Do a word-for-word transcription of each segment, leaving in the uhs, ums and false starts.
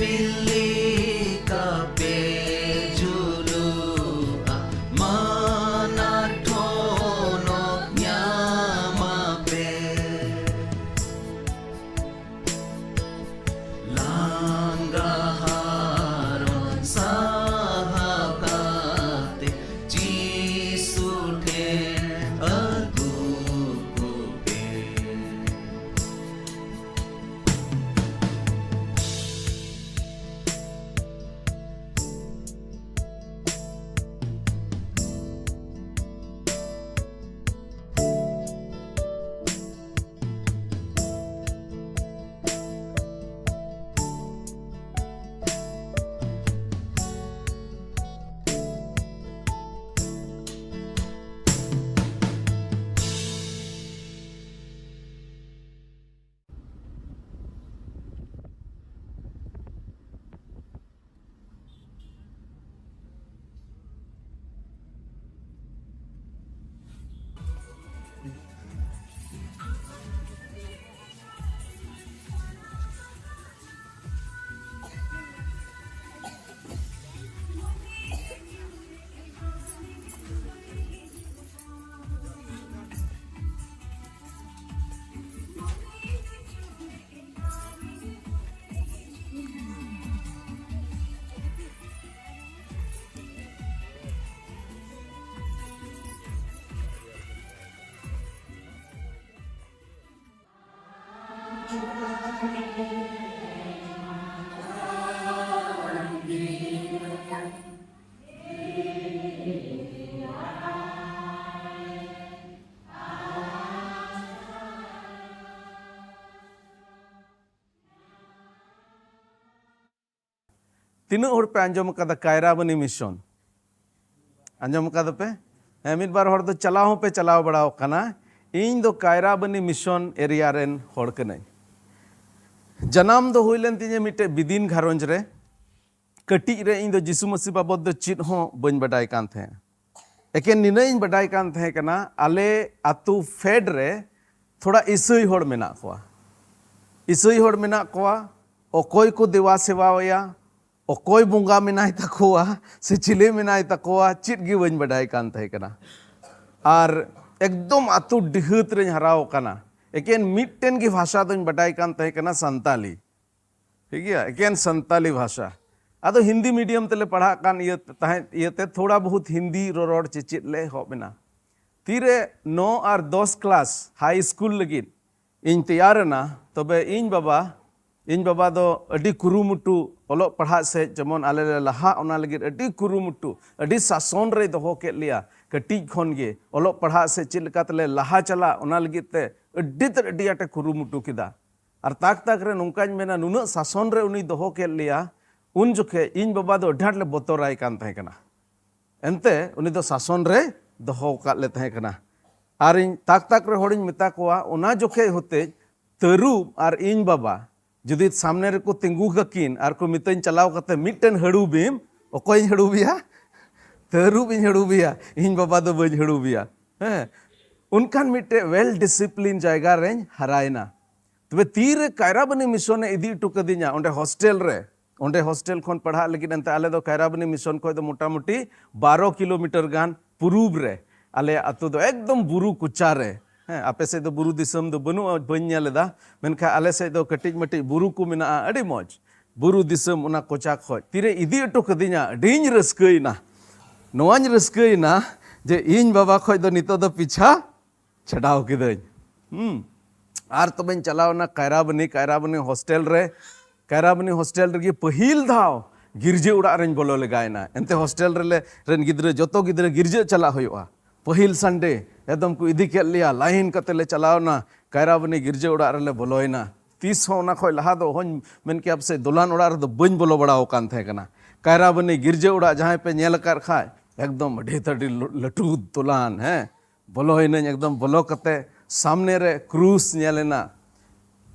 ᱵᱤᱞᱤ ᱠᱟᱯᱮ ᱡᱩᱞᱩᱜᱼᱟ, ᱢᱟᱱᱟ ᱴᱷᱚᱱᱚᱠ ᱧᱟᱢᱟᱯᱮ᱾ ᱞᱟᱸᱜᱟ ᱦᱟᱨᱚᱱ ᱥᱟᱦᱟ ᱠᱟᱛᱮ ᱡᱤᱥᱩ ᱴᱷᱮᱱ ᱟᱹᱜᱩ ᱠᱚᱯᱮ᱾ ᱛᱤᱱᱟᱹᱜ ᱦᱚᱲ ᱯᱮ ᱟᱸᱡᱚᱢ ᱟᱠᱟᱫᱟ ᱠᱟᱭᱨᱟᱵᱟᱹᱱᱤ ᱢᱤᱥᱚᱱ? ᱟᱸᱡᱚᱢ ᱟᱠᱟᱫᱟ ᱯᱮ? ᱦᱮᱸ, ᱢᱤᱫ ᱵᱟᱨ ᱦᱚᱲ ᱫᱚ ᱪᱟᱞᱟᱣ ᱦᱚᱸᱯᱮ ᱪᱟᱞᱟᱣ ᱵᱟᱲᱟ ᱟᱠᱟᱱᱟ᱾ ᱤᱧ ᱫᱚ ᱠᱟᱭᱨᱟᱵᱟᱹᱱᱤ ᱢᱤᱥᱚᱱ ᱮᱨᱤᱭᱟ ᱨᱮᱱ ᱦᱚᱲ ᱠᱟᱹᱱᱟᱹᱧ᱾ ᱡᱟᱱᱟᱢ ᱫᱚ ᱦᱩᱭ ᱞᱮᱱ ᱛᱤᱧᱟᱹ ᱢᱤᱫᱴᱮᱡ ᱵᱤᱫᱤᱱ ᱜᱷᱟᱨᱚᱸᱡᱽ ᱨᱮ᱾ ᱠᱟᱹᱴᱤᱡ ᱨᱮ ᱤᱧ ᱫᱚ ᱡᱤᱥᱩ ᱢᱟᱹᱥᱤ ᱵᱟᱵᱚᱫ ᱫᱚ ᱪᱮᱫ ᱦᱚᱸ ᱵᱟᱹᱧ ᱵᱟᱰᱟᱭ ᱠᱟᱱ ᱛᱟᱦᱮᱸᱫ᱾ ᱮᱠᱮᱱ ᱱᱤᱱᱟᱹᱜ ᱤᱧ ᱵᱟᱰᱟᱭ ᱠᱟᱱ ᱛᱟᱦᱮᱸ ᱠᱟᱱᱟ, ᱟᱞᱮ ᱟᱛᱳ ᱯᱷᱮᱰ ᱨᱮ ᱛᱷᱚᱲᱟ ᱤᱥᱟᱹᱭ ᱦᱚᱲ ᱢᱮᱱᱟᱜ ᱠᱚᱣᱟ᱾ ᱤᱥᱟᱹᱭ ᱦᱚᱲ ᱢᱮᱱᱟᱜ ᱠᱚᱣᱟ, ᱚᱠᱚᱭ ᱠᱚ ᱫᱮᱵᱟ ᱥᱮᱵᱟᱣᱟᱭᱟ, ᱚᱠᱚᱭ ᱵᱚᱸᱜᱟ ᱢᱮᱱᱟᱭ ᱛᱟᱠᱚᱣᱟ ᱥᱮ ᱪᱤᱞᱤ ᱢᱮᱱᱟᱭ ᱛᱟᱠᱚᱣᱟ, ᱪᱮᱫ ᱜᱮ ᱵᱟᱹᱧ ᱵᱟᱰᱟᱭ ᱠᱟᱱ ᱛᱟᱦᱮᱸ ᱠᱟᱱᱟ᱾ ᱟᱨ ᱮᱠᱫᱚᱢ ᱟᱹᱛᱩ ᱰᱤᱦᱟᱹᱛ ᱨᱮᱧ ᱦᱟᱨᱟᱣ ᱟᱠᱟᱱᱟ᱾ ᱮᱠᱮᱱ ᱢᱤᱫᱴᱮᱱ ᱜᱮ ᱵᱷᱟᱥᱟ ᱫᱚᱧ ᱵᱟᱰᱟᱭ ᱠᱟᱱ ᱛᱟᱦᱮᱸ ᱠᱟᱱᱟ, ᱥᱟᱱᱛᱟᱞᱤ᱾ ᱴᱷᱤᱠ ᱜᱮᱭᱟ, ᱮᱠᱮᱱ ᱥᱟᱱᱛᱟᱞᱤ ᱵᱷᱟᱥᱟ᱾ ᱟᱫᱚ ᱦᱤᱱᱫᱤ ᱢᱤᱰᱤᱭᱟᱢ ᱛᱮᱞᱮ ᱯᱟᱲᱦᱟᱜ ᱠᱟᱱ ᱤᱭᱟᱹ ᱛᱟᱦᱮᱸᱫ ᱤᱭᱟᱹᱛᱮ ᱛᱷᱚᱲᱟ ᱵᱚᱦᱩᱛ ᱦᱤᱱᱫᱤ ᱨᱚᱨᱚᱲ ᱪᱮᱪᱮᱫ ᱞᱮ ᱮᱦᱚᱵ ᱮᱱᱟ᱾ ᱛᱤᱨᱮ ᱱᱚ ᱟᱨ ᱫᱚᱥ ᱠᱞᱟᱥ ᱦᱟᱭ ᱥᱠᱩᱞ ᱞᱟᱹᱜᱤᱫ ᱤᱧ ᱛᱮᱭᱟᱨ ᱮᱱᱟ, ᱛᱚᱵᱮ ᱤᱧ ᱵᱟᱵᱟ, ᱤᱧ ᱵᱟᱵᱟ ᱫᱚ ᱟᱹᱰᱤ ᱠᱩᱨᱩᱢᱩᱴᱩ, ᱚᱞᱚᱜ ᱯᱟᱲᱦᱟᱜ ᱥᱮᱫ ᱡᱮᱢᱚᱱ ᱟᱞᱮ ᱞᱮ ᱞᱟᱦᱟᱜ, ᱚᱱᱟ ᱞᱟᱹᱜᱤᱫ ᱟᱹᱰᱤ ᱠᱩᱨᱩᱢᱩᱴᱩ, ᱟᱹᱰᱤ ᱥᱟᱥᱚᱱ ᱨᱮᱭ ᱫᱚᱦᱚ ᱠᱮᱫ ᱞᱮᱭᱟ᱾ ᱠᱟᱹᱴᱤᱡ ᱠᱷᱚᱱ ᱜᱮ ᱚᱞᱚᱜ ᱯᱟᱲᱦᱟᱜ ᱥᱮᱫ ᱪᱮᱫ ᱞᱮᱠᱟ ᱛᱮᱞᱮ ᱞᱟᱦᱟ ᱪᱟᱞᱟᱜ, ᱚᱱᱟ ᱞᱟᱹᱜᱤᱫ ᱛᱮ ᱟᱹᱰᱤ ᱛᱮᱫ ᱟᱹᱰᱤ ᱟᱸᱴᱮ ᱠᱩᱨᱩᱢᱩᱴᱩ ᱠᱮᱫᱟ᱾ ᱟᱨ ᱛᱟᱠ ᱛᱟᱠ ᱨᱮ ᱱᱚᱝᱠᱟᱧ ᱢᱮᱱᱟ, ᱱᱩᱱᱟᱹᱜ ᱥᱟᱥᱚᱱ ᱨᱮ ᱩᱱᱤ ᱫᱚᱦᱚ ᱠᱮᱫ ᱞᱮᱭᱟ, ᱩᱱ ᱡᱚᱠᱷᱮᱡ ᱤᱧ ᱵᱟᱵᱟ ᱫᱚ ᱟᱹᱰᱤ ᱟᱸᱴ ᱞᱮ ᱵᱚᱛᱚᱨᱟᱭ ᱠᱟᱱ ᱛᱟᱦᱮᱸ ᱠᱟᱱᱟ᱾ ᱮᱱᱛᱮ ᱩᱱᱤ ᱫᱚ ᱥᱟᱥᱚᱱ ᱨᱮ ᱫᱚᱦᱚ ᱟᱠᱟᱫ ᱞᱮ ᱛᱟᱦᱮᱸ ᱠᱟᱱᱟ᱾ ᱟᱨ ᱤᱧ ᱛᱟᱠ ᱛᱟᱠ ᱨᱮ ᱦᱚᱲᱤᱧ ᱢᱮᱛᱟ ᱠᱚᱣᱟ, ᱚᱱᱟ ᱡᱚᱠᱷᱮᱡ ᱦᱚᱛᱮᱡ ᱛᱟᱹᱨᱩᱵ ᱟᱨ ᱤᱧ ᱵᱟᱵᱟ ᱡᱩᱫᱤ ᱥᱟᱢᱱᱮ ᱨᱮᱠᱚ ᱛᱤᱸᱜᱩ ᱠᱟᱹᱠᱤᱱ ᱟᱨ ᱠᱚ ᱢᱤᱛᱟᱹᱧ, "ᱪᱟᱞᱟᱣ ᱠᱟᱛᱮ ᱢᱤᱫᱴᱮᱱ ᱦᱟᱹᱲᱩᱵᱮᱢ", ᱚᱠᱚᱭᱤᱧ ᱦᱟᱹᱲᱩᱵᱮᱭᱟ? ᱛᱟᱹᱨᱩᱵ ᱤᱧ ᱦᱟᱹᱲᱩᱵᱮᱭᱟ, ᱤᱧ ᱵᱟᱵᱟ ᱫᱚ ᱵᱟᱹᱧ ᱦᱟᱹᱲᱩᱵᱮᱭᱟ᱾ ᱦᱮᱸ, ᱚᱱᱠᱟᱱ ᱢᱤᱫᱴᱮᱡ ᱳᱭᱮᱞ ᱰᱤᱥᱤᱯᱞᱤᱱ ᱡᱟᱭᱜᱟ ᱨᱮᱧ ᱦᱟᱨᱟᱭᱮᱱᱟ᱾ ᱛᱚᱵᱮ ᱛᱤᱨᱮ ᱠᱟᱭᱨᱟᱵᱟᱹᱱᱤ ᱢᱤᱥᱚᱱᱮ ᱤᱫᱤ ᱦᱚᱴᱚ ᱠᱟᱹᱫᱤᱧᱟ ᱚᱸᱰᱮ ᱦᱳᱥᱴᱮᱞ ᱨᱮ, ᱚᱸᱰᱮ ᱦᱳᱥᱴᱮᱞ ᱠᱷᱚᱱ ᱯᱟᱲᱦᱟᱜ ᱞᱟᱹᱜᱤᱫ, ᱮᱱᱛᱮ ᱟᱞᱮ ᱫᱚ ᱠᱟᱭᱨᱟᱵᱟᱹᱱᱤ ᱢᱤᱥᱚᱱ ᱠᱷᱚᱱ ᱫᱚ ᱢᱚᱴᱟᱢᱩᱴᱤ ᱵᱟᱨᱚ ᱠᱤᱞᱳᱢᱤᱴᱟᱨ ᱜᱟᱱ ᱯᱩᱨᱩᱵ ᱨᱮ, ᱟᱞᱮᱭᱟᱜ ᱟᱹᱛᱩ ᱫᱚ ᱮᱠᱫᱚᱢ ᱵᱩᱨᱩ ᱠᱚᱪᱟ ᱨᱮ᱾ ᱦᱮᱸ, ᱟᱯᱮ ᱥᱮᱫ ᱫᱚ ᱵᱩᱨᱩ ᱫᱤᱥᱚᱢ ᱫᱚ ᱵᱟᱹᱱᱩᱜᱼᱟ, ᱵᱟᱹᱧ ᱧᱮᱞ ᱮᱫᱟ, ᱢᱮᱱᱠᱷᱟᱱ ᱟᱞᱮ ᱥᱮᱫ ᱫᱚ ᱠᱟᱹᱴᱤᱡ ᱢᱟᱹᱴᱤᱡ ᱵᱩᱨᱩ ᱠᱚ ᱢᱮᱱᱟᱜᱼᱟ, ᱟᱹᱰᱤ ᱢᱚᱡᱽ ᱵᱩᱨᱩ ᱫᱤᱥᱚᱢ᱾ ᱚᱱᱟ ᱠᱚᱪᱟ ᱠᱷᱚᱡ ᱛᱤᱨᱮ ᱤᱫᱤ ᱦᱚᱴᱚ ᱠᱟᱹᱫᱤᱧᱟ, ᱟᱹᱰᱤᱧ ᱨᱟᱹᱥᱠᱟᱹᱭᱮᱱᱟ᱾ ᱱᱚᱣᱟᱧ ᱨᱟᱹᱥᱠᱟᱹᱭᱮᱱᱟ ᱡᱮ ᱤᱧ ᱵᱟᱵᱟ ᱠᱷᱚᱡ ᱫᱚ ᱱᱤᱛᱚᱜ ᱫᱚ ᱯᱤᱪᱷᱟ ᱪᱷᱟᱰᱟᱣ ᱠᱤᱫᱟᱹᱧ᱾ ᱦᱩᱸ᱾ ᱟᱨ ᱛᱚᱵᱮᱧ ᱪᱟᱞᱟᱣ ᱮᱱᱟ ᱠᱟᱭᱨᱟᱵᱟᱹᱱᱤ, ᱠᱟᱭᱨᱟᱵᱟᱹᱱᱤ ᱦᱳᱥᱴᱮᱞ ᱨᱮ᱾ ᱠᱟᱭᱨᱟᱵᱟᱹᱱᱤ ᱦᱳᱥᱴᱮᱞ ᱨᱮᱜᱮ ᱯᱟᱹᱦᱤᱞ ᱫᱷᱟᱣ ᱜᱤᱨᱡᱟᱹ ᱚᱲᱟᱜ ᱨᱮᱧ ᱵᱚᱞᱚ ᱞᱮᱜᱟᱭᱮᱱᱟ᱾ ᱮᱱᱛᱮ ᱦᱳᱥᱴᱮᱞ ᱨᱮᱞᱮ, ᱨᱮᱱ ᱜᱤᱫᱽᱨᱟᱹ, ᱡᱚᱛᱚ ᱜᱤᱫᱽᱨᱟᱹ ᱜᱤᱨᱡᱟᱹ ᱪᱟᱞᱟᱜ ᱦᱩᱭᱩᱜᱼᱟ᱾ ᱯᱟᱹᱦᱤᱞ ᱥᱟᱱᱰᱮ ᱮᱠᱫᱚᱢ ᱠᱚ ᱤᱫᱤ ᱠᱮᱫ ᱞᱮᱭᱟ, ᱞᱟᱭᱤᱱ ᱠᱟᱛᱮ ᱞᱮ ᱪᱟᱞᱟᱣ ᱮᱱᱟ, ᱠᱟᱭᱨᱟᱵᱟᱹᱱᱤ ᱜᱤᱨᱡᱟᱹ ᱚᱲᱟᱜ ᱨᱮᱞᱮ ᱵᱚᱞᱚᱭᱮᱱᱟ᱾ ᱛᱤᱥ ᱦᱚᱸ ᱚᱱᱟ ᱠᱷᱚᱡ ᱞᱟᱦᱟ ᱫᱚ ᱚᱦᱚᱧ ᱢᱮᱱ ᱠᱮᱭᱟ ᱯᱟᱥᱮᱡ ᱫᱚᱞᱟᱱ ᱚᱲᱟᱜ ᱨᱮᱫᱚ ᱵᱟᱹᱧ ᱵᱚᱞᱚ ᱵᱟᱲᱟ ᱟᱠᱟᱱ ᱛᱟᱦᱮᱸ ᱠᱟᱱᱟ᱾ ᱠᱟᱭᱨᱟᱵᱟᱹᱱᱤ ᱜᱤᱨᱡᱟᱹ ᱚᱲᱟᱜ ᱡᱟᱦᱟᱸᱭ ᱯᱮ ᱧᱮᱞ ᱟᱠᱟᱫ ᱠᱷᱟᱡ, ᱮᱠᱫᱚᱢ ᱟᱹᱰᱤ ᱟᱹᱰᱤ ᱞᱟᱹᱴᱩ ᱫᱚᱞᱟᱱ, ᱦᱮᱸ᱾ ᱵᱚᱞᱚᱭᱮᱱᱟᱹᱧ, ᱮᱠᱫᱚᱢ ᱵᱚᱞᱚ ᱠᱟᱛᱮ ᱥᱟᱢᱱᱮ ᱨᱮ ᱠᱨᱩᱥ ᱧᱮᱞ ᱮᱱᱟ᱾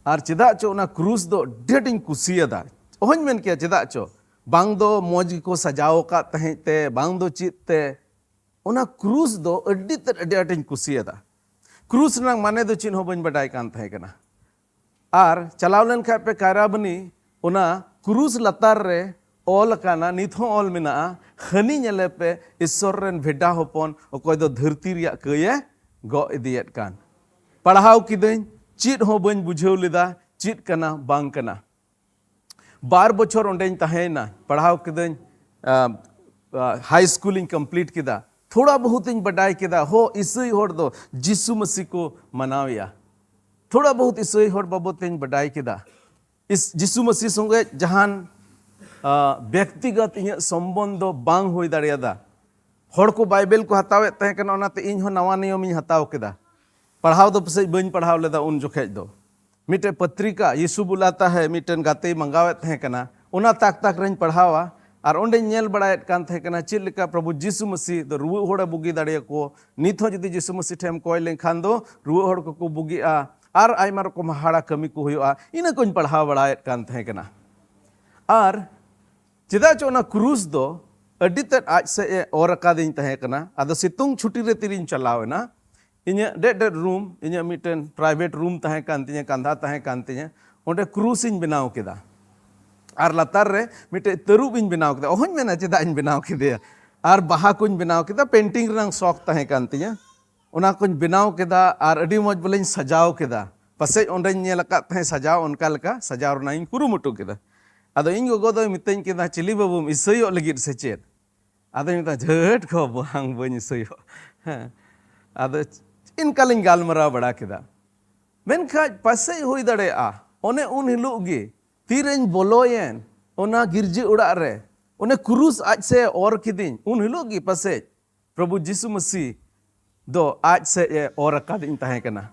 ᱟᱨ ᱪᱮᱫᱟᱜ ᱪᱚ ᱚᱱᱟ ᱠᱨᱩᱥ ᱫᱚ ᱟᱹᱰᱤ ᱟᱸᱴᱤᱧ ᱠᱩᱥᱤᱭᱟᱫᱟ᱾ ᱚᱦᱚᱧ ᱢᱮᱱ ᱠᱮᱭᱟ ᱪᱮᱫᱟᱜ ᱪᱚ᱾ ᱵᱟᱝ ᱫᱚ ᱢᱚᱡᱽ ᱜᱮᱠᱚ ᱥᱟᱡᱟᱣ ᱟᱠᱟᱫ ᱛᱟᱦᱮᱸᱫ ᱛᱮ, ᱵᱟᱝ ᱫᱚ ᱪᱮᱫ ᱛᱮ, ᱚᱱᱟ ᱠᱨᱩᱥ ᱫᱚ ᱟᱹᱰᱤ ᱛᱮᱫ ᱟᱹᱰᱤ ᱟᱸᱴᱤᱧ ᱠᱩᱥᱤᱭᱟᱫᱟ᱾ ᱠᱨᱩᱥ ᱨᱮᱱᱟᱜ ᱢᱟᱱᱮ ᱫᱚ ᱪᱮᱫ ᱦᱚᱸ ᱵᱟᱹᱧ ᱵᱟᱰᱟᱭ ᱠᱟᱱ ᱛᱟᱦᱮᱸ ᱠᱟᱱᱟ᱾ ᱟᱨ ᱪᱟᱞᱟᱣ ᱞᱮᱱ ᱠᱷᱟᱡ ᱯᱮ ᱠᱟᱭᱨᱟᱵᱟᱹᱱᱤ, ᱚᱱᱟ ᱠᱨᱩᱥ ᱞᱟᱛᱟᱨ ᱨᱮ ᱚᱞ ᱟᱠᱟᱱᱟ, ᱱᱤᱛ ᱦᱚᱸ ᱚᱞ ᱢᱮᱱᱟᱜᱼᱟ, "ᱦᱟᱹᱱᱤ ᱧᱮᱞᱮ ᱯᱮ, ᱤᱥᱥᱚᱨ ᱨᱮᱱ ᱵᱷᱮᱰᱟ ᱦᱚᱯᱚᱱ, ᱚᱠᱚᱭ ᱫᱚ ᱫᱷᱟᱹᱨᱛᱤ ᱨᱮᱭᱟᱜ ᱠᱟᱹᱭ ᱮ ᱜᱚᱜ ᱤᱫᱤᱭᱮᱫ ᱠᱟᱱ᱾" ᱯᱟᱲᱦᱟᱣ ᱠᱤᱫᱟᱹᱧ, ᱪᱮᱫ ᱦᱚᱸ ᱵᱟᱹᱧ ᱵᱩᱡᱷᱟᱹᱣ ᱞᱮᱫᱟ, ᱪᱮᱫ ᱠᱟᱱᱟ ᱵᱟᱝ ᱠᱟᱱᱟ᱾ ᱵᱟᱨ ᱵᱚᱪᱷᱚᱨ ᱚᱸᱰᱮᱧ ᱛᱟᱦᱮᱸᱭᱮᱱᱟ, ᱯᱟᱲᱦᱟᱣ ᱠᱤᱫᱟᱹᱧ, ᱦᱟᱭ ᱥᱠᱩᱞ ᱤᱧ ᱠᱚᱢᱯᱞᱤᱴ ᱠᱮᱫᱟ᱾ ᱛᱷᱚᱲᱟ ᱵᱚᱦᱩᱛ ᱤᱧ ᱵᱟᱰᱟᱭ ᱠᱮᱫᱟ, ᱦᱚ, ᱤᱥᱟᱹᱭ ᱦᱚᱲ ᱫᱚ ᱡᱤᱥᱩ ᱢᱟᱹᱥᱤ ᱠᱚ ᱢᱟᱱᱟᱣᱮᱭᱟ᱾ ᱛᱷᱚᱲᱟ ᱵᱚᱦᱩᱛ ᱤᱥᱟᱹᱭ ᱦᱚᱲ ᱵᱟᱵᱚᱫ ᱛᱮᱧ ᱵᱟᱰᱟᱭ ᱠᱮᱫᱟ᱾ ᱤᱥ-, ᱡᱤᱥᱩ ᱢᱟᱹᱥᱤ ᱥᱚᱸᱜᱮ ᱡᱟᱦᱟᱱ, ᱟ, ᱵᱮᱠᱛᱤᱜᱚᱛ ᱤᱧᱟᱹᱜ ᱥᱚᱢᱵᱚᱱᱫᱷ ᱫᱚ ᱵᱟᱝ ᱦᱩᱭ ᱫᱟᱲᱮᱭᱟᱫᱟ᱾ ᱦᱚᱲ ᱠᱚ ᱵᱟᱭᱵᱮᱞ ᱠᱚ ᱦᱟᱛᱟᱣᱮᱫ ᱛᱟᱦᱮᱸ ᱠᱟᱱᱟ, ᱚᱱᱟᱛᱮ ᱤᱧ ᱦᱚᱸ ᱱᱟᱣᱟ ᱱᱤᱭᱚᱢᱤᱧ ᱦᱟᱛᱟᱣ ᱠᱮᱫᱟ᱾ ᱯᱟᱲᱦᱟᱣ ᱫᱚ ᱯᱟᱥᱮᱡ ᱵᱟᱹᱧ ᱯᱟᱲᱦᱟᱣ ᱞᱮᱫᱟ ᱩᱱ ᱡᱚᱠᱷᱮᱡ ᱫᱚ᱾ ᱢᱤᱫᱴᱮᱡ ᱯᱚᱛᱨᱤᱠᱟ, ᱭᱤᱥᱩ ᱵᱩᱞᱟᱛᱟ ᱦᱮ, ᱢᱤᱫᱴᱮᱱ ᱜᱟᱛᱮᱭ ᱢᱟᱸᱜᱟᱣᱮᱫ ᱛᱟᱦᱮᱸ ᱠᱟᱱᱟ, ᱚᱱᱟ ᱛᱟᱠ ᱛᱟᱠ ᱨᱮᱧ ᱯᱟᱲᱦᱟᱣᱟ᱾ ᱟᱨ ᱚᱸᱰᱮᱧ ᱧᱮᱞ ᱵᱟᱲᱟᱭᱮᱫ ᱠᱟᱱ ᱛᱟᱦᱮᱸ ᱠᱟᱱᱟ ᱪᱮᱫ ᱞᱮᱠᱟ ᱯᱨᱚᱵᱷᱩ ᱡᱤᱥᱩ ᱢᱟᱹᱥᱤ ᱫᱚ ᱨᱩᱣᱟᱹᱜ ᱦᱚᱲᱮ ᱵᱩᱜᱤ ᱫᱟᱲᱮᱭᱟᱠᱚ, ᱱᱤᱛ ᱦᱚᱸ ᱡᱩᱫᱤ ᱡᱤᱥᱩ ᱢᱟᱹᱥᱤ ᱴᱷᱮᱱ ᱮᱢ ᱠᱚᱭ ᱞᱮᱱᱠᱷᱟᱱ ᱫᱚ ᱨᱩᱣᱟᱹᱜ ᱦᱚᱲ ᱠᱚᱠᱚ ᱵᱩᱜᱤᱜᱼᱟ, ᱟᱨ ᱟᱭᱢᱟ ᱨᱚᱠᱚᱢ ᱦᱟᱦᱟᱲᱟ ᱠᱟᱹᱢᱤ ᱠᱚ ᱦᱩᱭᱩᱜᱼᱟ᱾ ᱤᱱᱟᱹ ᱠᱚᱧ ᱯᱟᱲᱦᱟᱣ ᱵᱟᱲᱟᱭᱮᱫ ᱠᱟᱱ ᱛᱟᱦᱮᱸ ᱠᱟᱱᱟ᱾ ᱟᱨ ᱪᱮᱫᱟᱜ ᱪᱚ ᱚᱱᱟ ᱠᱨᱩᱥ ᱫᱚ ᱟᱹᱰᱤ ᱛᱮᱫ ᱟᱡ ᱥᱮᱫ ᱮ ᱚᱨ ᱟᱠᱟᱫᱤᱧ ᱛᱟᱦᱮᱸ ᱠᱟᱱᱟ᱾ ᱟᱫᱚ ᱥᱤᱛᱩᱝ ᱪᱷᱩᱴᱤ ᱨᱮ ᱛᱤᱨᱤᱧ ᱪᱟᱞᱟᱣ ᱮᱱᱟ, ᱤᱧᱟᱹᱜ ᱰᱮᱰ ᱰᱮᱰ ᱨᱩᱢ, ᱤᱧᱟᱹᱜ ᱢᱤᱫᱴᱮᱱ ᱯᱨᱟᱭᱵᱷᱮᱴ ᱨᱩᱢ ᱛᱟᱦᱮᱸ ᱠᱟᱱ ᱛᱤᱧᱟᱹ, ᱠᱟᱸᱫᱷᱟ ᱛᱟᱦᱮᱸ ᱠᱟᱱ ᱛᱤᱧᱟᱹ, ᱚᱸᱰᱮ ᱠᱨᱩᱥ ᱤᱧ ᱵᱮᱱᱟᱣ ᱠᱮᱫᱟ᱾ ᱟᱨ ᱞᱟᱛᱟᱨ ᱨᱮ ᱢᱤᱫᱴᱮᱡ ᱛᱟᱹᱨᱩᱵ ᱤᱧ ᱵᱮᱱᱟᱣ ᱠᱮᱫᱟ᱾ ᱚᱦᱚᱧ ᱢᱮᱱᱟ ᱪᱮᱫᱟᱜ ᱤᱧ ᱵᱮᱱᱟᱣ ᱠᱮᱫᱮᱭᱟ᱾ ᱟᱨ ᱵᱟᱦᱟ ᱠᱚᱧ ᱵᱮᱱᱟᱣ ᱠᱮᱫᱟ, ᱯᱮᱱᱴᱤᱝ ᱨᱮᱱᱟᱜ ᱥᱚᱠ ᱛᱟᱦᱮᱸ ᱠᱟᱱ ᱛᱤᱧᱟᱹ᱾ ᱚᱱᱟ ᱠᱚᱧ ᱵᱮᱱᱟᱣ ᱠᱮᱫᱟ ᱟᱨ ᱟᱹᱰᱤ ᱢᱚᱡᱽ ᱵᱚᱞᱮᱧ ᱥᱟᱡᱟᱣ ᱠᱮᱫᱟ᱾ ᱯᱟᱥᱮᱡ ᱚᱸᱰᱮᱧ ᱧᱮᱞ ᱟᱠᱟᱫ ᱛᱟᱦᱮᱸ ᱥᱟᱡᱟᱣ, ᱚᱱᱠᱟ ᱞᱮᱠᱟ ᱥᱟᱡᱟᱣ ᱨᱮᱱᱟᱜ ᱤᱧ ᱠᱩᱨᱩᱢᱩᱴᱩ ᱠᱮᱫᱟ᱾ ᱟᱫᱚ ᱤᱧ ᱜᱚᱜᱚ ᱫᱚᱭ ᱢᱤᱛᱟᱹᱧ ᱠᱮᱫᱟ, "ᱪᱤᱞᱤ ᱵᱟᱹᱵᱩᱢ ᱤᱥᱟᱹᱭᱚᱜ ᱞᱟᱹᱜᱤᱫ ᱥᱮ ᱪᱮᱫ?" ᱟᱫᱚᱧ ᱢᱮᱛᱟᱭᱟ, "ᱡᱷᱟᱹᱴ ᱠᱚ ᱵᱟᱝ, ᱵᱟᱹᱧ ᱤᱥᱟᱹᱭᱚᱜ᱾" ᱦᱮᱸ, ᱟᱫᱚ ᱤᱱᱠᱟ ᱞᱤᱧ ᱜᱟᱞᱢᱟᱨᱟᱣ ᱵᱟᱲᱟ ᱠᱮᱫᱟ᱾ ᱢᱮᱱᱠᱷᱟᱡ ᱯᱟᱥᱮᱡ ᱦᱩᱭ ᱫᱟᱲᱮᱭᱟᱜᱼᱟ, ᱚᱱᱮ ᱩᱱ ᱦᱤᱞᱳᱜ ᱜᱮ ᱛᱤᱨᱮᱧ ᱵᱚᱞᱚᱭᱮᱱ ᱚᱱᱟ ᱜᱤᱨᱡᱟᱹ ᱚᱲᱟᱜ ᱨᱮ, ᱚᱱᱮ ᱠᱨᱩᱥ ᱟᱡ ᱥᱮ ᱚᱨ ᱠᱤᱫᱤᱧ, ᱩᱱ ᱦᱤᱞᱳᱜ ᱜᱮ ᱯᱟᱥᱮᱡ ᱯᱨᱚᱵᱷᱩ ᱡᱤᱥᱩ ᱢᱟᱹᱥᱤ ᱫᱚ ᱟᱡ ᱥᱮᱫ ᱮ ᱚᱨ ᱟᱠᱟᱫᱤᱧ ᱛᱟᱦᱮᱸ ᱠᱟᱱᱟ᱾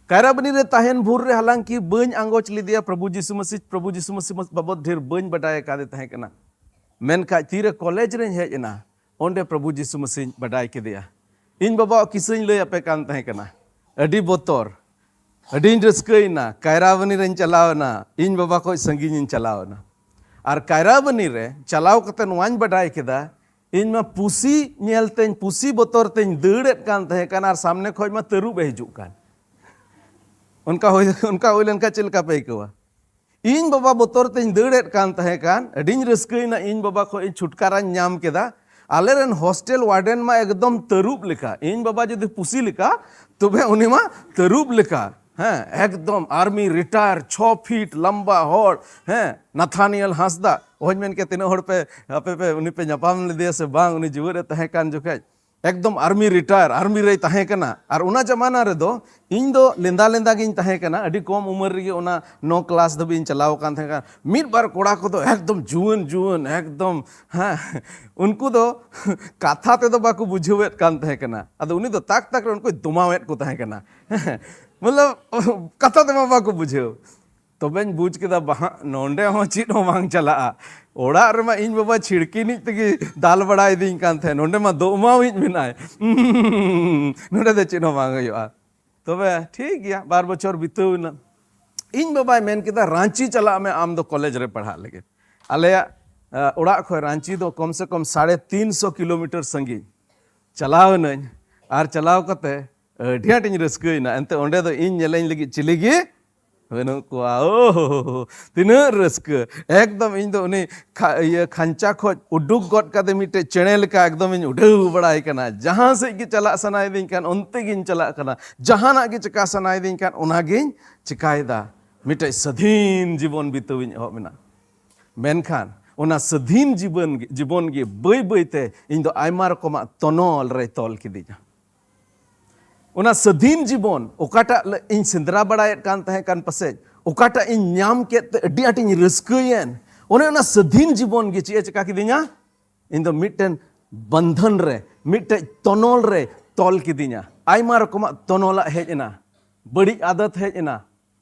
ᱠᱟᱭᱨᱟᱵᱟᱹᱱᱤ ᱨᱮ ᱛᱟᱦᱮᱱ ᱵᱷᱳᱨ ᱨᱮ ᱦᱟᱞᱟᱝᱠᱤ ᱵᱟᱹᱧ ᱟᱸᱜᱚᱪ ᱞᱮᱫᱮᱭᱟ ᱯᱨᱚᱵᱷᱩ ᱡᱤᱥᱩ ᱢᱟᱹᱥᱤ, ᱯᱨᱚᱵᱷᱩ ᱡᱤᱥᱩ ᱢᱟᱹᱥᱤ ᱵᱟᱵᱚᱫ ᱰᱷᱮᱨ ᱵᱟᱹᱧ ᱵᱟᱰᱟᱭ ᱟᱠᱟᱫᱮ ᱛᱟᱦᱮᱸ ᱠᱟᱱᱟ᱾ ᱢᱮᱱᱠᱷᱟᱡ ᱛᱤᱨᱮ ᱠᱚᱞᱮᱡᱽ ᱨᱮᱧ ᱦᱮᱡ ᱮᱱᱟ, ᱚᱸᱰᱮ ᱯᱨᱚᱵᱷᱩ ᱡᱤᱥᱩ ᱢᱟᱹᱥᱤᱧ ᱵᱟᱰᱟᱭ ᱠᱮᱫᱮᱭᱟ᱾ ᱤᱧ ᱵᱟᱵᱟᱣᱟᱜ ᱠᱤᱥᱟᱹᱧ ᱞᱟᱹᱭ ᱟᱯᱮ ᱠᱟᱱ ᱛᱟᱦᱮᱸ ᱠᱟᱱᱟ, ᱟᱹᱰᱤ ᱵᱚᱛᱚᱨ, ᱟᱹᱰᱤᱧ ᱨᱟᱹᱥᱠᱟᱹᱭᱮᱱᱟ᱾ ᱠᱟᱭᱨᱟᱵᱟᱹᱱᱤ ᱨᱮᱧ ᱪᱟᱞᱟᱣ ᱮᱱᱟ, ᱤᱧ ᱵᱟᱵᱟ ᱠᱷᱚᱡ ᱥᱟᱺᱜᱤᱧ ᱤᱧ ᱪᱟᱞᱟᱣ ᱮᱱᱟ᱾ ᱟᱨ ᱠᱟᱭᱨᱟᱵᱟᱹᱱᱤ ᱨᱮ ᱪᱟᱞᱟᱣ ᱠᱟᱛᱮ ᱱᱚᱣᱟᱧ ᱵᱟᱰᱟᱭ ᱠᱮᱫᱟ, ᱤᱧ ᱢᱟ ᱯᱩᱥᱤ ᱧᱮᱞ ᱛᱮᱧ, ᱯᱩᱥᱤ ᱵᱚᱛᱚᱨ ᱛᱮᱧ ᱫᱟᱹᱲᱮᱫ ᱠᱟᱱ ᱛᱟᱦᱮᱸ ᱠᱟᱱᱟ, ᱟᱨ ᱥᱟᱢᱱᱮ ᱠᱷᱚᱡ ᱢᱟ ᱛᱟᱹᱨᱩᱵ ᱮ ᱦᱤᱡᱩᱜ ᱠᱟᱱ᱾ ᱚᱱᱠᱟ ᱦᱩᱭ, ᱚᱱᱠᱟ ᱦᱩᱭ ᱞᱮᱱᱠᱷᱟᱱ ᱪᱮᱫ ᱞᱮᱠᱟ ᱯᱮ ᱟᱹᱭᱠᱟᱹᱣᱟ? ᱤᱧ ᱵᱟᱵᱟ ᱵᱚᱛᱚᱨ ᱛᱮᱧ ᱫᱟᱹᱲᱮᱫ ᱠᱟᱱ ᱛᱟᱦᱮᱸ ᱠᱟᱱ, ᱟᱹᱰᱤᱧ ᱨᱟᱹᱥᱠᱟᱹᱭᱮᱱᱟ ᱤᱧ ᱵᱟᱵᱟ ᱠᱷᱚᱱ ᱤᱧ ᱪᱷᱩᱴᱠᱟᱨᱟᱧ ᱧᱟᱢ ᱠᱮᱫᱟ᱾ ᱟᱞᱮᱨᱮᱱ ᱦᱳᱥᱴᱮᱞ ᱣᱟᱨᱰᱮᱱ ᱢᱟ ᱮᱠᱫᱚᱢ ᱛᱟᱹᱨᱩᱵ ᱞᱮᱠᱟ, ᱤᱧ ᱵᱟᱵᱟ ᱡᱩᱫᱤ ᱯᱩᱥᱤ ᱞᱮᱠᱟ, ᱛᱚᱵᱮ ᱩᱱᱤ ᱢᱟ ᱛᱟᱹᱨᱩᱵ ᱞᱮᱠᱟ᱾ ᱦᱮᱸ, ᱮᱠᱫᱚᱢ ᱟᱨᱢᱤ ᱨᱤᱴᱟᱭᱟᱨ, ᱪᱷᱚ ᱯᱷᱤᱴ ᱞᱟᱢᱵᱟ ᱦᱚᱲ᱾ ᱦᱮᱸ, ᱱᱟᱛᱷᱟᱱᱤᱭᱮᱞ ᱦᱟᱸᱥᱫᱟ᱾ ᱚᱦᱚᱧ ᱢᱮᱱ ᱠᱮᱭᱟ ᱛᱤᱱᱟᱹᱜ ᱦᱚᱲ ᱯᱮ, ᱟᱯᱮ ᱯᱮ, ᱩᱱᱤ ᱯᱮ ᱧᱟᱯᱟᱢ ᱞᱮᱫᱮᱭᱟ ᱥᱮ ᱵᱟᱝ, ᱩᱱᱤ ᱡᱤᱣᱮᱫ ᱮ ᱛᱟᱦᱮᱸ ᱠᱟᱱ ᱡᱚᱠᱷᱮᱡ᱾ ᱮᱠᱫᱚᱢ ᱟᱨᱢᱤ ᱨᱤᱴᱟᱭᱟᱨ, ᱟᱨᱢᱤ ᱨᱮᱭ ᱛᱟᱦᱮᱸ ᱠᱟᱱᱟ᱾ ᱟᱨ ᱚᱱᱟ ᱡᱟᱢᱟᱱᱟ ᱨᱮᱫᱚ ᱤᱧ ᱫᱚ ᱞᱮᱸᱫᱟ ᱞᱮᱸᱫᱟ ᱜᱤᱧ ᱛᱟᱦᱮᱸ ᱠᱟᱱᱟ᱾ ᱟᱹᱰᱤ ᱠᱚᱢ ᱩᱢᱮᱨ ᱨᱮᱜᱮ ᱚᱱᱟ ᱱᱚ ᱠᱞᱟᱥ ᱫᱷᱟᱹᱵᱤᱡ ᱤᱧ ᱪᱟᱞᱟᱣ ᱟᱠᱟᱱ ᱛᱟᱦᱮᱸ ᱠᱟᱱᱟ᱾ ᱢᱤᱫ ᱵᱟᱨ ᱠᱚᱲᱟ ᱠᱚᱫᱚ ᱮᱠᱫᱚᱢ ᱡᱩᱣᱟᱹᱱ ᱡᱩᱣᱟᱹᱱ, ᱮᱠᱫᱚᱢ, ᱦᱮᱸ, ᱩᱱᱠᱩ ᱫᱚ ᱠᱟᱛᱷᱟ ᱛᱮᱫᱚ ᱵᱟᱠᱚ ᱵᱩᱡᱷᱟᱹᱣᱮᱫ ᱠᱟᱱ ᱛᱟᱦᱮᱸ ᱠᱟᱱᱟ᱾ ᱟᱫᱚ ᱩᱱᱤ ᱫᱚ ᱛᱟᱠ ᱛᱟᱠ ᱨᱮ ᱩᱱᱠᱩᱭ ᱫᱚᱢᱟᱣᱮᱫ ᱠᱚ ᱛᱟᱦᱮᱸ ᱠᱟᱱᱟ᱾ ᱢᱚᱛᱞᱚᱵ, ᱠᱟᱛᱷᱟ ᱛᱮᱢᱟ ᱵᱟᱠᱚ ᱵᱩᱡᱷᱟᱹᱣ᱾ ᱛᱚᱵᱮᱧ ᱵᱩᱡᱽ ᱠᱮᱫᱟ, ᱵᱟᱦᱟᱜ, ᱱᱚᱸᱰᱮ ᱦᱚᱸ ᱪᱮᱫ ᱦᱚᱸ ᱵᱟᱝ ᱪᱟᱞᱟᱜᱼᱟ᱾ ᱚᱲᱟᱜ ᱨᱮᱢᱟ ᱤᱧ ᱵᱟᱵᱟ ᱪᱷᱤᱲᱠᱤᱱᱤᱡ ᱛᱮᱜᱮ ᱫᱟᱞ ᱵᱟᱲᱟᱭᱮᱫᱤᱧ ᱠᱟᱱ ᱛᱟᱦᱮᱸᱫ, ᱱᱚᱸᱰᱮ ᱢᱟ ᱫᱚᱢᱟᱣᱤᱡ ᱢᱮᱱᱟᱭ᱾ ᱱᱚᱸᱰᱮ ᱫᱚ ᱪᱮᱫ ᱦᱚᱸ ᱵᱟᱝ ᱦᱩᱭᱩᱜᱼᱟ᱾ ᱛᱚᱵᱮ ᱴᱷᱤᱠ ᱜᱮᱭᱟ, ᱵᱟᱨ ᱵᱚᱪᱷᱚᱨ ᱵᱤᱛᱟᱹᱣ ᱮᱱᱟ᱾ ᱤᱧ ᱵᱟᱵᱟᱭ ᱢᱮᱱ ᱠᱮᱫᱟ, "ᱨᱟᱸᱪᱤ ᱪᱟᱞᱟᱜ ᱢᱮ ᱟᱢ ᱫᱚ ᱠᱚᱞᱮᱡᱽ ᱨᱮ ᱯᱟᱲᱦᱟᱜ ᱞᱟᱹᱜᱤᱫ᱾" ᱟᱞᱮᱭᱟᱜ, ᱟ, ᱚᱲᱟᱜ ᱠᱷᱚᱱ ᱨᱟᱸᱪᱤ ᱫᱚ ᱠᱚᱢ ᱥᱮ ᱠᱚᱢ ᱥᱟᱲᱮ ᱛᱤᱱ ᱥᱚ ᱠᱤᱞᱳᱢᱤᱴᱟᱨ ᱥᱟᱺᱜᱤᱧ᱾ ᱪᱟᱞᱟᱣ ᱮᱱᱟᱹᱧ, ᱟᱨ ᱪᱟᱞᱟᱣ ᱠᱟᱛᱮ ᱟᱹᱰᱤ ᱟᱸᱴᱤᱧ ᱨᱟᱹᱥᱠᱟᱹᱭᱮᱱᱟ᱾ ᱮᱱᱛᱮ ᱚᱸᱰᱮ ᱫᱚ ᱤᱧ ᱧᱮᱞᱮᱧ ᱞᱟᱹᱜᱤᱫ ᱪᱤᱞᱤ ᱜᱮ ᱵᱟᱹᱱᱩᱜ ᱠᱚᱣᱟ᱾ ᱳ, ᱛᱤᱱᱟᱹᱜ ᱨᱟᱹᱥᱠᱟᱹ! ᱮᱠᱫᱚᱢ ᱤᱧ ᱫᱚ ᱩᱱᱤ ᱠᱷᱟ-, ᱤᱭᱟᱹ, ᱠᱷᱟᱧᱪᱟ ᱠᱷᱚᱡ ᱩᱰᱩᱠ ᱜᱚᱫ ᱠᱟᱛᱮ ᱢᱤᱫᱴᱮᱡ ᱪᱮᱬᱮ ᱞᱮᱠᱟ ᱮᱠᱫᱚᱢ ᱤᱧ ᱩᱰᱟᱹᱣ ᱵᱟᱲᱟᱭ ᱠᱟᱱᱟ᱾ ᱡᱟᱦᱟᱸ ᱥᱮᱫ ᱜᱮ ᱪᱟᱞᱟᱜ ᱥᱟᱱᱟᱭᱮᱫᱤᱧ ᱠᱟᱱ, ᱚᱱᱛᱮ ᱜᱤᱧ ᱪᱟᱞᱟᱜ ᱠᱟᱱᱟ᱾ ᱡᱟᱦᱟᱱᱟᱜ ᱜᱮ ᱪᱮᱠᱟ ᱥᱟᱱᱟᱭᱮᱫᱤᱧ ᱠᱟᱱ, ᱚᱱᱟ ᱜᱤᱧ ᱪᱮᱠᱟᱭᱮᱫᱟ᱾ ᱢᱤᱫᱴᱮᱡ ᱥᱟᱹᱫᱷᱤᱱ ᱡᱤᱵᱚᱱ ᱵᱤᱛᱟᱹᱣᱤᱧ ᱮᱦᱚᱵ ᱮᱱᱟ᱾ ᱢᱮᱱᱠᱷᱟᱱ ᱚᱱᱟ ᱥᱟᱹᱫᱷᱤᱱ ᱡᱤᱵᱚᱱ ᱜᱮ, ᱡᱤᱵᱚᱱ ᱜᱮ ᱵᱟᱹᱭ ᱵᱟᱹᱭ ᱛᱮ ᱤᱧ ᱫᱚ ᱟᱭᱢᱟ ᱨᱚᱠᱚᱢᱟᱜ ᱛᱚᱱᱚᱞ ᱨᱮᱭ ᱛᱚᱞ ᱠᱤᱫᱤᱧᱟ᱾ ᱚᱱᱟ ᱥᱟᱹᱫᱷᱤᱱ ᱡᱤᱵᱚᱱ ᱚᱠᱟᱴᱟᱜ ᱞᱮ-, ᱤᱧ ᱥᱮᱸᱫᱽᱨᱟ ᱵᱟᱲᱟᱭᱮᱫ ᱠᱟᱱ ᱛᱟᱦᱮᱸ ᱠᱟᱱ ᱯᱟᱥᱮᱡ, ᱚᱠᱟᱴᱟᱜ ᱤᱧ ᱧᱟᱢ ᱠᱮᱫ ᱛᱮ ᱟᱹᱰᱤ ᱟᱸᱴᱤᱧ ᱨᱟᱹᱥᱠᱟᱹᱭᱮᱱ, ᱚᱱᱮ ᱚᱱᱟ ᱥᱟᱹᱫᱷᱤᱱ ᱡᱤᱵᱚᱱ ᱜᱮ ᱪᱮᱫ ᱮ ᱪᱮᱠᱟ ᱠᱤᱫᱤᱧᱟ? ᱤᱧ ᱫᱚ ᱢᱤᱫᱴᱮᱱ ᱵᱚᱱᱫᱷᱚᱱ ᱨᱮ, ᱢᱤᱫᱴᱮᱡ ᱛᱚᱱᱚᱞ ᱨᱮ ᱛᱚᱞ ᱠᱤᱫᱤᱧᱟ᱾ ᱟᱭᱢᱟ ᱨᱚᱠᱚᱢᱟᱜ ᱛᱚᱱᱚᱞᱟᱜ ᱦᱮᱡ ᱮᱱᱟ, ᱵᱟᱹᱲᱤᱡ ᱟᱫᱚᱛ ᱦᱮᱡ ᱮᱱᱟ,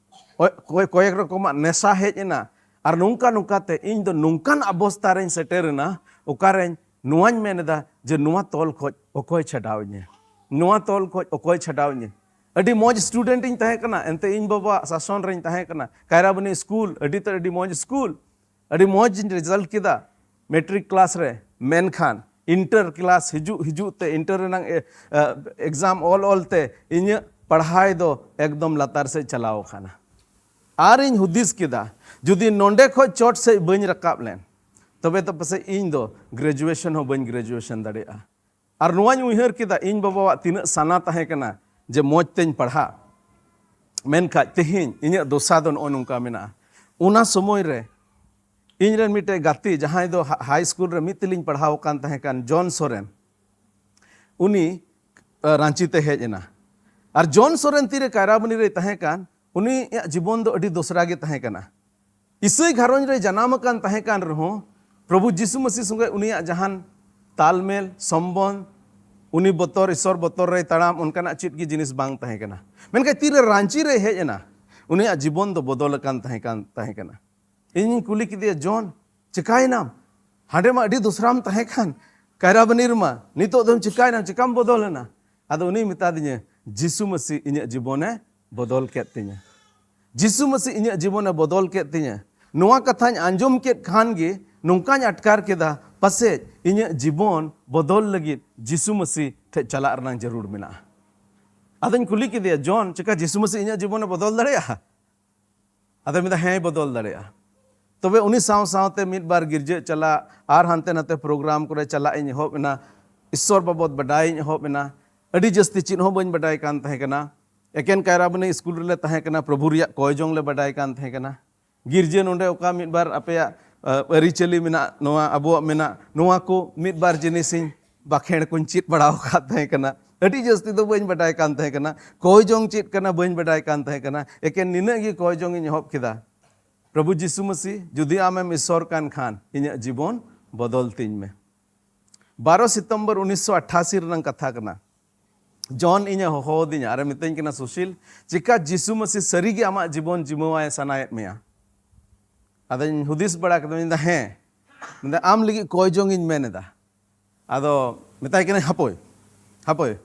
ᱚ-, ᱠᱚᱭ-, ᱠᱚᱭᱮᱠ ᱨᱚᱠᱚᱢᱟᱜ ᱱᱮᱥᱟ ᱦᱮᱡ ᱮᱱᱟ᱾ ᱟᱨ ᱱᱚᱝᱠᱟ ᱱᱚᱝᱠᱟ ᱛᱮ ᱤᱧ ᱫᱚ ᱱᱚᱝᱠᱟᱱ ᱚᱵᱚᱥᱛᱟ ᱨᱮᱧ ᱥᱮᱴᱮᱨ ᱮᱱᱟ, ᱚᱠᱟᱨᱮᱧ, ᱱᱚᱣᱟᱧ ᱢᱮᱱ ᱮᱫᱟ ᱡᱮ ᱱᱚᱣᱟ ᱛᱚᱞ ᱠᱷᱚᱡ ᱚᱠᱚᱭ ᱪᱷᱟᱰᱟᱣ ᱤᱧᱟᱹ? ᱱᱚᱣᱟ ᱛᱚᱞ ᱠᱷᱚᱡ ᱚᱠᱚᱭ ᱪᱷᱟᱰᱟᱣ ᱤᱧᱟᱹ? ᱟᱹᱰᱤ ᱢᱚᱡᱽ ᱥᱴᱩᱰᱮᱱᱴ ᱤᱧ ᱛᱟᱦᱮᱸ ᱠᱟᱱᱟ, ᱮᱱᱛᱮ ᱤᱧ ᱵᱟᱵᱟᱣᱟᱜ ᱥᱟᱥᱚᱱ ᱨᱤᱧ ᱛᱟᱦᱮᱸ ᱠᱟᱱᱟ᱾ ᱠᱟᱭᱨᱟᱵᱚᱱᱤ ᱥᱠᱩᱞ, ᱟᱹᱰᱤ ᱛᱮᱫ ᱟᱹᱰᱤ ᱢᱚᱡᱽ ᱥᱠᱩᱞ, ᱟᱹᱰᱤ ᱢᱚᱡᱽ ᱤᱧ ᱨᱮᱡᱟᱞᱴ ᱠᱮᱫᱟ ᱢᱮᱴᱨᱤᱠ ᱠᱞᱟᱥ ᱨᱮ᱾ ᱢᱮᱱᱠᱷᱟᱱ ᱤᱱᱴᱟᱨ ᱠᱞᱟᱥ ᱦᱤᱡᱩᱜ ᱦᱤᱡᱩᱜ ᱛᱮ, ᱤᱱᱴᱟᱨ ᱨᱮᱱᱟᱝ ᱮ-, ᱮ-, ᱮᱠᱡᱟᱢ ᱚᱞ ᱚᱞ ᱛᱮ ᱤᱧᱟᱹᱜ ᱯᱟᱲᱦᱟᱣ ᱫᱚ ᱮᱠᱫᱚᱢ ᱞᱟᱛᱟᱨ ᱥᱮᱫ ᱪᱟᱞᱟᱣ ᱟᱠᱟᱱᱟ᱾ ᱟᱨᱤᱧ ᱦᱩᱫᱤᱥ ᱠᱮᱫᱟ, ᱡᱩᱫᱤ ᱱᱚᱰᱮ ᱠᱷᱚᱡ ᱪᱚᱴ ᱥᱮᱫ ᱵᱟᱹᱧ ᱨᱟᱠᱟᱵ ᱞᱮᱱ, ᱛᱚᱵᱮ ᱛᱚ ᱯᱟᱥᱮᱡ ᱤᱧ ᱫᱚ ᱜᱨᱮᱡᱩᱭᱮᱥᱚᱱ ᱦᱚᱸ ᱵᱟᱹᱧ ᱜᱨᱮᱡᱩᱭᱮᱥᱚᱱ ᱫᱟᱲᱮᱭᱟᱜᱼᱟ᱾ ᱟᱨ ᱱᱚᱣᱟᱧ ᱩᱭᱦᱟᱹᱨ ᱠᱮᱫᱟ, ᱤᱧ ᱵᱟᱵᱟᱣᱟᱜ ᱛᱤᱱᱟᱹᱜ ᱥᱟᱱᱟ ᱛᱟᱦᱮᱸ ᱠᱟᱱᱟ ᱡᱮ ᱢᱚᱡᱽ ᱛᱮᱧ ᱯᱟᱲᱦᱟᱜ, ᱢᱮᱱᱠᱷᱟᱡ ᱛᱮᱦᱮᱧ ᱤᱧᱟᱹᱜ ᱫᱚᱥᱟ ᱫᱚ ᱱᱚᱜᱼᱚ ᱱᱚᱝᱠᱟ ᱢᱮᱱᱟᱜᱼᱟ᱾ ᱚᱱᱟ ᱥᱚᱢᱚᱭ ᱨᱮ ᱤᱧ ᱨᱮᱱ ᱢᱤᱫᱴᱮᱡ ᱜᱟᱛᱮ, ᱡᱟᱦᱟᱸᱭ ᱫᱚ ᱦᱟ-, ᱦᱟᱭ ᱥᱠᱩᱞ ᱨᱮ ᱢᱤᱫ ᱛᱮᱞᱤᱧ ᱯᱟᱲᱦᱟᱣ ᱟᱠᱟᱱ ᱛᱟᱦᱮᱸ ᱠᱟᱱ, ᱡᱚᱱ ᱥᱚᱨᱮᱱ, ᱩᱱᱤ, ᱟ, ᱨᱟᱸᱪᱤ ᱛᱮ ᱦᱮᱡ ᱮᱱᱟ᱾ ᱟᱨ ᱡᱚᱱ ᱥᱚᱨᱮᱱ ᱛᱤᱨᱮ ᱠᱟᱭᱨᱟᱵᱟᱹᱱᱤ ᱨᱮᱭ ᱛᱟᱦᱮᱸ ᱠᱟᱱ, ᱩᱱᱤᱭᱟᱜ ᱡᱤᱵᱚᱱ ᱫᱚ ᱟᱹᱰᱤ ᱫᱚᱥᱨᱟ ᱜᱮ ᱛᱟᱦᱮᱸ ᱠᱟᱱᱟ᱾ ᱤᱥᱟᱹᱭ ᱜᱷᱟᱨᱚᱸᱡᱽ ᱨᱮ ᱡᱟᱱᱟᱢ ᱟᱠᱟᱱ ᱛᱟᱦᱮᱸ ᱠᱟᱱ ᱨᱮᱦᱚᱸ, ᱯᱨᱚᱵᱷᱩ ᱡᱤᱥᱩ ᱢᱟᱹᱥᱤ ᱥᱚᱸᱜᱮ ᱩᱱᱤᱭᱟᱜ ᱡᱟᱦᱟᱱ ᱛᱟᱞᱢᱮᱞ, ᱥᱚᱢᱵᱚᱱᱫᱷ, ᱩᱱᱤ ᱵᱚᱛᱚᱨ, ᱤᱥᱚᱨ ᱵᱚᱛᱚᱨ ᱨᱮᱭ ᱛᱟᱲᱟᱢ, ᱚᱱᱠᱟᱱᱟᱜ ᱪᱮᱫ ᱜᱮ ᱡᱤᱱᱤᱥ ᱵᱟᱝ ᱛᱟᱦᱮᱸ ᱠᱟᱱᱟ᱾ ᱢᱮᱱᱠᱷᱟᱱ ᱛᱤᱨᱮ ᱨᱟᱸᱪᱤ ᱨᱮᱭ ᱦᱮᱡ ᱮᱱᱟ, ᱩᱱᱤᱭᱟᱜ ᱡᱤᱵᱚᱱ ᱫᱚ ᱵᱚᱫᱚᱞ ᱟᱠᱟᱱ ᱛᱟᱦᱮᱸ ᱠᱟᱱ, ᱛᱟᱦᱮᱸ ᱠᱟᱱᱟ᱾ ᱤᱧᱤᱧ ᱠᱩᱞᱤ ᱠᱮᱫᱮᱭᱟ, "ᱡᱚᱱ, ᱪᱤᱠᱟᱭᱮᱱᱟᱢ? ᱦᱟᱸᱰᱮ ᱢᱟ ᱟᱹᱰᱤ ᱫᱚᱥᱨᱟᱢ ᱛᱟᱦᱮᱸ ᱠᱟᱱ, ᱠᱟᱭᱨᱟᱵᱟᱹᱱᱤ ᱨᱮᱢᱟ, ᱱᱤᱛᱚᱜ ᱫᱚᱢ ᱪᱤᱠᱟᱭᱮᱱᱟᱢ? ᱪᱤᱠᱟᱢ ᱵᱚᱫᱚᱞ ᱮᱱᱟ?" ᱟᱫᱚ ᱩᱱᱤᱭ ᱢᱮᱛᱟᱫᱤᱧᱟᱹ, "ᱡᱤᱥᱩ ᱢᱟᱹᱥᱤ ᱤᱧᱟᱹᱜ ᱡᱤᱵᱚᱱᱮ ᱵᱚᱫᱚᱞ ᱠᱮᱫ ᱛᱤᱧᱟᱹ᱾ ᱡᱤᱥᱩ ᱢᱟᱹᱥᱤ ᱤᱧᱟᱹᱜ ᱡᱤᱵᱚᱱᱮ ᱵᱚᱫᱚᱞ ᱠᱮᱫ ᱛᱤᱧᱟᱹ᱾ ᱱᱚᱣᱟ ᱠᱟᱛᱷᱟᱧ ᱟᱸᱡᱚᱢ ᱠᱮᱫ ᱠᱷᱟᱱ ᱜᱮ ᱱᱚᱝᱠᱟᱧ ᱟᱴᱠᱟᱨ ᱠᱮᱫᱟ, ᱯᱟᱥᱮᱡ ᱤᱧᱟᱹᱜ ᱡᱤᱵᱚᱱ ᱵᱚᱫᱚᱞ ᱞᱟᱹᱜᱤᱫ ᱡᱤᱥᱩ ᱢᱟᱹᱥᱤ ᱴᱷᱮᱡ ᱪᱟᱞᱟᱜ ᱨᱮᱱᱟᱜ ᱡᱟᱹᱨᱩᱲ ᱢᱮᱱᱟᱜᱼᱟ᱾" ᱟᱫᱚᱧ ᱠᱩᱞᱤ ᱠᱮᱫᱮᱭᱟ, "ᱡᱚᱱ, ᱪᱮᱠᱟ ᱡᱤᱥᱩ ᱢᱟᱹᱥᱤ ᱤᱧᱟᱹᱜ ᱡᱤᱵᱚᱱᱮ ᱵᱚᱫᱚᱞ ᱫᱟᱲᱮᱭᱟᱜᱼᱟ?" ᱟᱫᱚᱭ ᱢᱮᱱᱫᱟ, "ᱦᱮᱸᱭ ᱵᱚᱫᱚᱞ ᱫᱟᱲᱮᱭᱟᱜᱼᱟ᱾" ᱛᱚᱵᱮ ᱩᱱᱤ ᱥᱟᱶ ᱥᱟᱶᱛᱮ ᱢᱤᱫ ᱵᱟᱨ ᱜᱤᱨᱡᱟᱹ ᱪᱟᱞᱟᱜ, ᱟᱨ ᱦᱟᱱᱛᱮ ᱱᱟᱛᱮ ᱯᱨᱳᱜᱨᱟᱢ ᱠᱚᱨᱮ ᱪᱟᱞᱟᱜ ᱤᱧ ᱮᱦᱚᱵ ᱮᱱᱟ᱾ ᱤᱥᱥᱚᱨ ᱵᱟᱵᱚᱫ ᱵᱟᱰᱟᱭ ᱤᱧ ᱮᱦᱚᱵ ᱮᱱᱟ᱾ ᱟᱹᱰᱤ ᱡᱟᱹᱥᱛᱤ ᱪᱮᱫ ᱦᱚᱸ ᱵᱟᱹᱧ ᱵᱟᱰᱟᱭ ᱠᱟᱱ ᱛᱟᱦᱮᱸ ᱠᱟᱱᱟ᱾ ᱮᱠᱮᱱ ᱠᱟᱭᱨᱟᱵᱟᱹᱱᱤ ᱥᱠᱩᱞ ᱨᱮᱞᱮ ᱛᱟᱦᱮᱸ ᱠᱟᱱᱟ, ᱯᱨᱚᱵᱷᱩ ᱨᱮᱭᱟᱜ ᱠᱚᱭ ᱡᱚᱝ ᱞᱮ ᱵᱟᱰᱟᱭ ᱠᱟᱱ ᱛᱟᱦᱮᱸ ᱠᱟᱱᱟ᱾ ᱜᱤᱨᱡᱟᱹ ᱱᱚᱰᱮ ᱚᱠᱟ ᱢᱤᱫ ᱵᱟᱨ ᱟᱯᱮᱭᱟᱜ, ᱟ, ᱟᱹᱨᱤᱪᱟᱹᱞᱤ ᱢᱮᱱᱟᱜ, ᱱᱚᱣᱟ ᱟᱵᱚᱣᱟᱜ ᱢᱮᱱᱟᱜ, ᱱᱚᱣᱟ ᱠᱚ ᱢᱤᱫ ᱵᱟᱨ ᱡᱤᱱᱤᱥᱤᱧ ᱵᱟᱠᱷᱮᱲ ᱠᱚᱧ ᱪᱮᱫ ᱵᱟᱲᱟ ᱟᱠᱟᱫ ᱛᱟᱦᱮᱸ ᱠᱟᱱᱟ᱾ ᱟᱹᱰᱤ ᱡᱟᱹᱥᱛᱤ ᱫᱚ ᱵᱟᱹᱧ ᱵᱟᱰᱟᱭ ᱠᱟᱱ ᱛᱟᱦᱮᱸ ᱠᱟᱱᱟ᱾ ᱠᱚᱭ ᱡᱚᱝ ᱪᱮᱫ ᱠᱟᱱᱟ ᱵᱟᱹᱧ ᱵᱟᱰᱟᱭ ᱠᱟᱱ ᱛᱟᱦᱮᱸ ᱠᱟᱱᱟ᱾ ᱮᱠᱮᱱ ᱱᱤᱱᱟᱹᱜ ᱜᱮ ᱠᱚᱭ ᱡᱚᱝ ᱤᱧ ᱮᱦᱚᱵ ᱠᱮᱫᱟ, "ᱯᱨᱚᱵᱷᱩ ᱡᱤᱥᱩ ᱢᱟᱹᱥᱤ, ᱡᱩᱫᱤ ᱟᱢᱮᱢ ᱤᱥᱥᱚᱨ ᱠᱟᱱ ᱠᱷᱟᱱ, ᱤᱧᱟᱹᱜ ᱡᱤᱵᱚᱱ ᱵᱚᱫᱚᱞ ᱛᱤᱧ ᱢᱮ᱾" ᱵᱟᱨᱚ ᱥᱤᱛᱚᱢᱵᱚᱨ ᱩᱱᱤᱥᱥᱚ ᱟᱴᱷᱟᱥᱤ ᱨᱮᱱᱟᱜ ᱠᱟᱛᱷᱟ ᱠᱟᱱᱟ᱾ ᱡᱚᱱ ᱤᱧᱮ ᱦᱚᱦᱚ ᱟᱹᱫᱤᱧᱟ ᱟᱨᱮ ᱢᱤᱛᱟᱹᱧ ᱠᱟᱱᱟ, "ᱥᱩᱥᱤᱞ, ᱪᱮᱠᱟ ᱡᱤᱥᱩ ᱢᱟᱹᱥᱤ ᱥᱟᱹᱨᱤᱜᱮ ᱟᱢᱟᱜ ᱡᱤᱵᱚᱱ ᱡᱤᱢᱟᱹᱣᱟᱭ ᱥᱟᱱᱟᱭᱮᱫ ᱢᱮᱭᱟ?" ᱟᱫᱚᱧ ᱦᱩᱫᱤᱥ ᱵᱟᱲᱟ ᱠᱮᱫᱟ, ᱢᱮᱱᱫᱟ, "ᱦᱮᱸ᱾" ᱢᱮᱱᱫᱟ, "ᱟᱢ ᱞᱟᱹᱜᱤᱫ ᱠᱚᱭ ᱡᱚᱝ ᱤᱧ ᱢᱮᱱ ᱮᱫᱟ᱾" ᱟᱫᱚ ᱢᱮᱛᱟᱭ ᱠᱟᱹᱱᱟᱹᱧ, "ᱦᱟᱯᱳᱭ, ᱦᱟᱯᱳᱭ,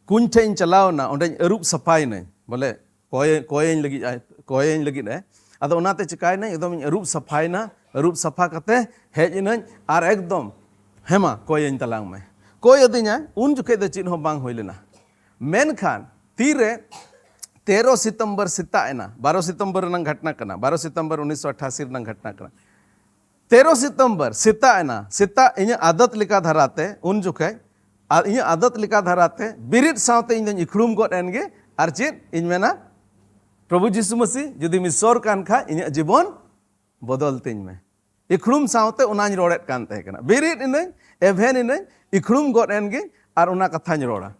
ᱠᱩᱧ ᱴᱷᱮᱡ ᱤᱧ ᱪᱟᱞᱟᱣ ᱮᱱᱟ, ᱚᱸᱰᱮᱧ ᱟᱹᱨᱩᱵ ᱥᱟᱯᱷᱟᱭᱮᱱᱟᱹᱧ, ᱵᱚᱞᱮ ᱠᱚᱭ, ᱠᱚᱭᱟᱹᱧ ᱞᱟᱹᱜᱤᱫ ᱟᱭ, ᱠᱚᱭᱟᱹᱧ ᱞᱟᱹᱜᱤᱫ ᱮ᱾ ᱟᱫᱚ ᱚᱱᱟᱛᱮ ᱪᱤᱠᱟᱭᱮᱱᱟᱹᱧ, ᱮᱠᱫᱚᱢ ᱤᱧ ᱟᱹᱨᱩᱵ ᱥᱟᱯᱷᱟᱭᱮᱱᱟ, ᱟᱹᱨᱩᱵ ᱥᱟᱯᱷᱟ ᱠᱟᱛᱮ ᱦᱮᱡ ᱮᱱᱟᱹᱧ ᱟᱨ ᱮᱠᱫᱚᱢ, 'ᱦᱮᱸ ᱢᱟ, ᱠᱚᱭᱟᱹᱧ ᱛᱟᱞᱟᱝ ᱢᱮ᱾' ᱠᱚᱭ ᱟᱹᱫᱤᱧᱟᱭ, ᱩᱱ ᱡᱚᱠᱷᱮᱡ ᱫᱚ ᱪᱮᱫ ᱦᱚᱸ ᱵᱟᱝ ᱦᱩᱭ ᱞᱮᱱᱟ᱾ ᱢᱮᱱᱠᱷᱟᱱ ᱛᱤᱨᱮ ᱛᱮᱨᱚ ᱥᱤᱛᱚᱢᱵᱚᱨ ᱥᱮᱛᱟᱜ ᱮᱱᱟ᱾ ᱵᱟᱨᱚ ᱥᱤᱛᱚᱢᱵᱚᱨ ᱨᱮᱱᱟᱜ ᱜᱷᱚᱴᱱᱟ ᱠᱟᱱᱟ, ᱵᱟᱨᱚ ᱥᱤᱛᱚᱢᱵᱚᱨ ᱩᱱᱤᱥᱥᱚ ᱟᱴᱷᱟᱥᱤ ᱨᱮᱱᱟᱜ ᱜᱷᱚᱴᱱᱟ ᱠᱟᱱᱟ᱾ ᱛᱮᱨᱚ ᱥᱤᱛᱚᱢᱵᱚᱨ ᱥᱮᱛᱟᱜ ᱮᱱᱟ, ᱥᱮᱛᱟᱜ ᱤᱧᱟᱹᱜ ᱟᱫᱚᱛ ᱞᱮᱠᱟ ᱫᱷᱟᱨᱟᱛᱮ ᱩᱱ ᱡᱚᱠᱷᱮᱡ, ᱟᱨ ᱤᱧᱟᱹᱜ ᱟᱫᱚᱛ ᱞᱮᱠᱟ ᱫᱷᱟᱨᱟᱛᱮ ᱵᱮᱨᱮᱫ ᱥᱟᱶᱛᱮ ᱤᱧ ᱫᱚᱧ ᱤᱠᱷᱲᱩᱢ ᱜᱚᱫ ᱮᱱ ᱜᱮ᱾ ᱟᱨ ᱪᱮᱫ ᱤᱧ ᱢᱮᱱᱟ? ᱯᱨᱚᱵᱷᱩ ᱡᱤᱥᱩ ᱢᱟᱹᱥᱤ ᱡᱩᱫᱤᱢ ᱤᱥᱚᱨ ᱠᱟᱱ ᱠᱷᱟᱡ, ᱤᱧᱟᱹᱜ ᱡᱤᱵᱚᱱ ᱵᱚᱫᱚᱞ ᱛᱤᱧ ᱢᱮ᱾ ᱤᱠᱷᱲᱩᱢ ᱥᱟᱶᱛᱮ ᱚᱱᱟᱧ ᱨᱚᱲᱮᱫ ᱠᱟᱱ ᱛᱟᱦᱮᱸ ᱠᱟᱱᱟ᱾ ᱵᱮᱨᱮᱫ ᱮᱱᱟᱹᱧ, ᱮᱵᱷᱮᱱ ᱮᱱᱟᱹᱧ, ᱤᱠᱷᱲᱩᱢ ᱜᱚᱫ ᱮᱱ ᱜᱤᱧ ᱟᱨ ᱚᱱᱟ ᱠᱟᱛᱷᱟᱧ ᱨᱚᱲᱟ᱾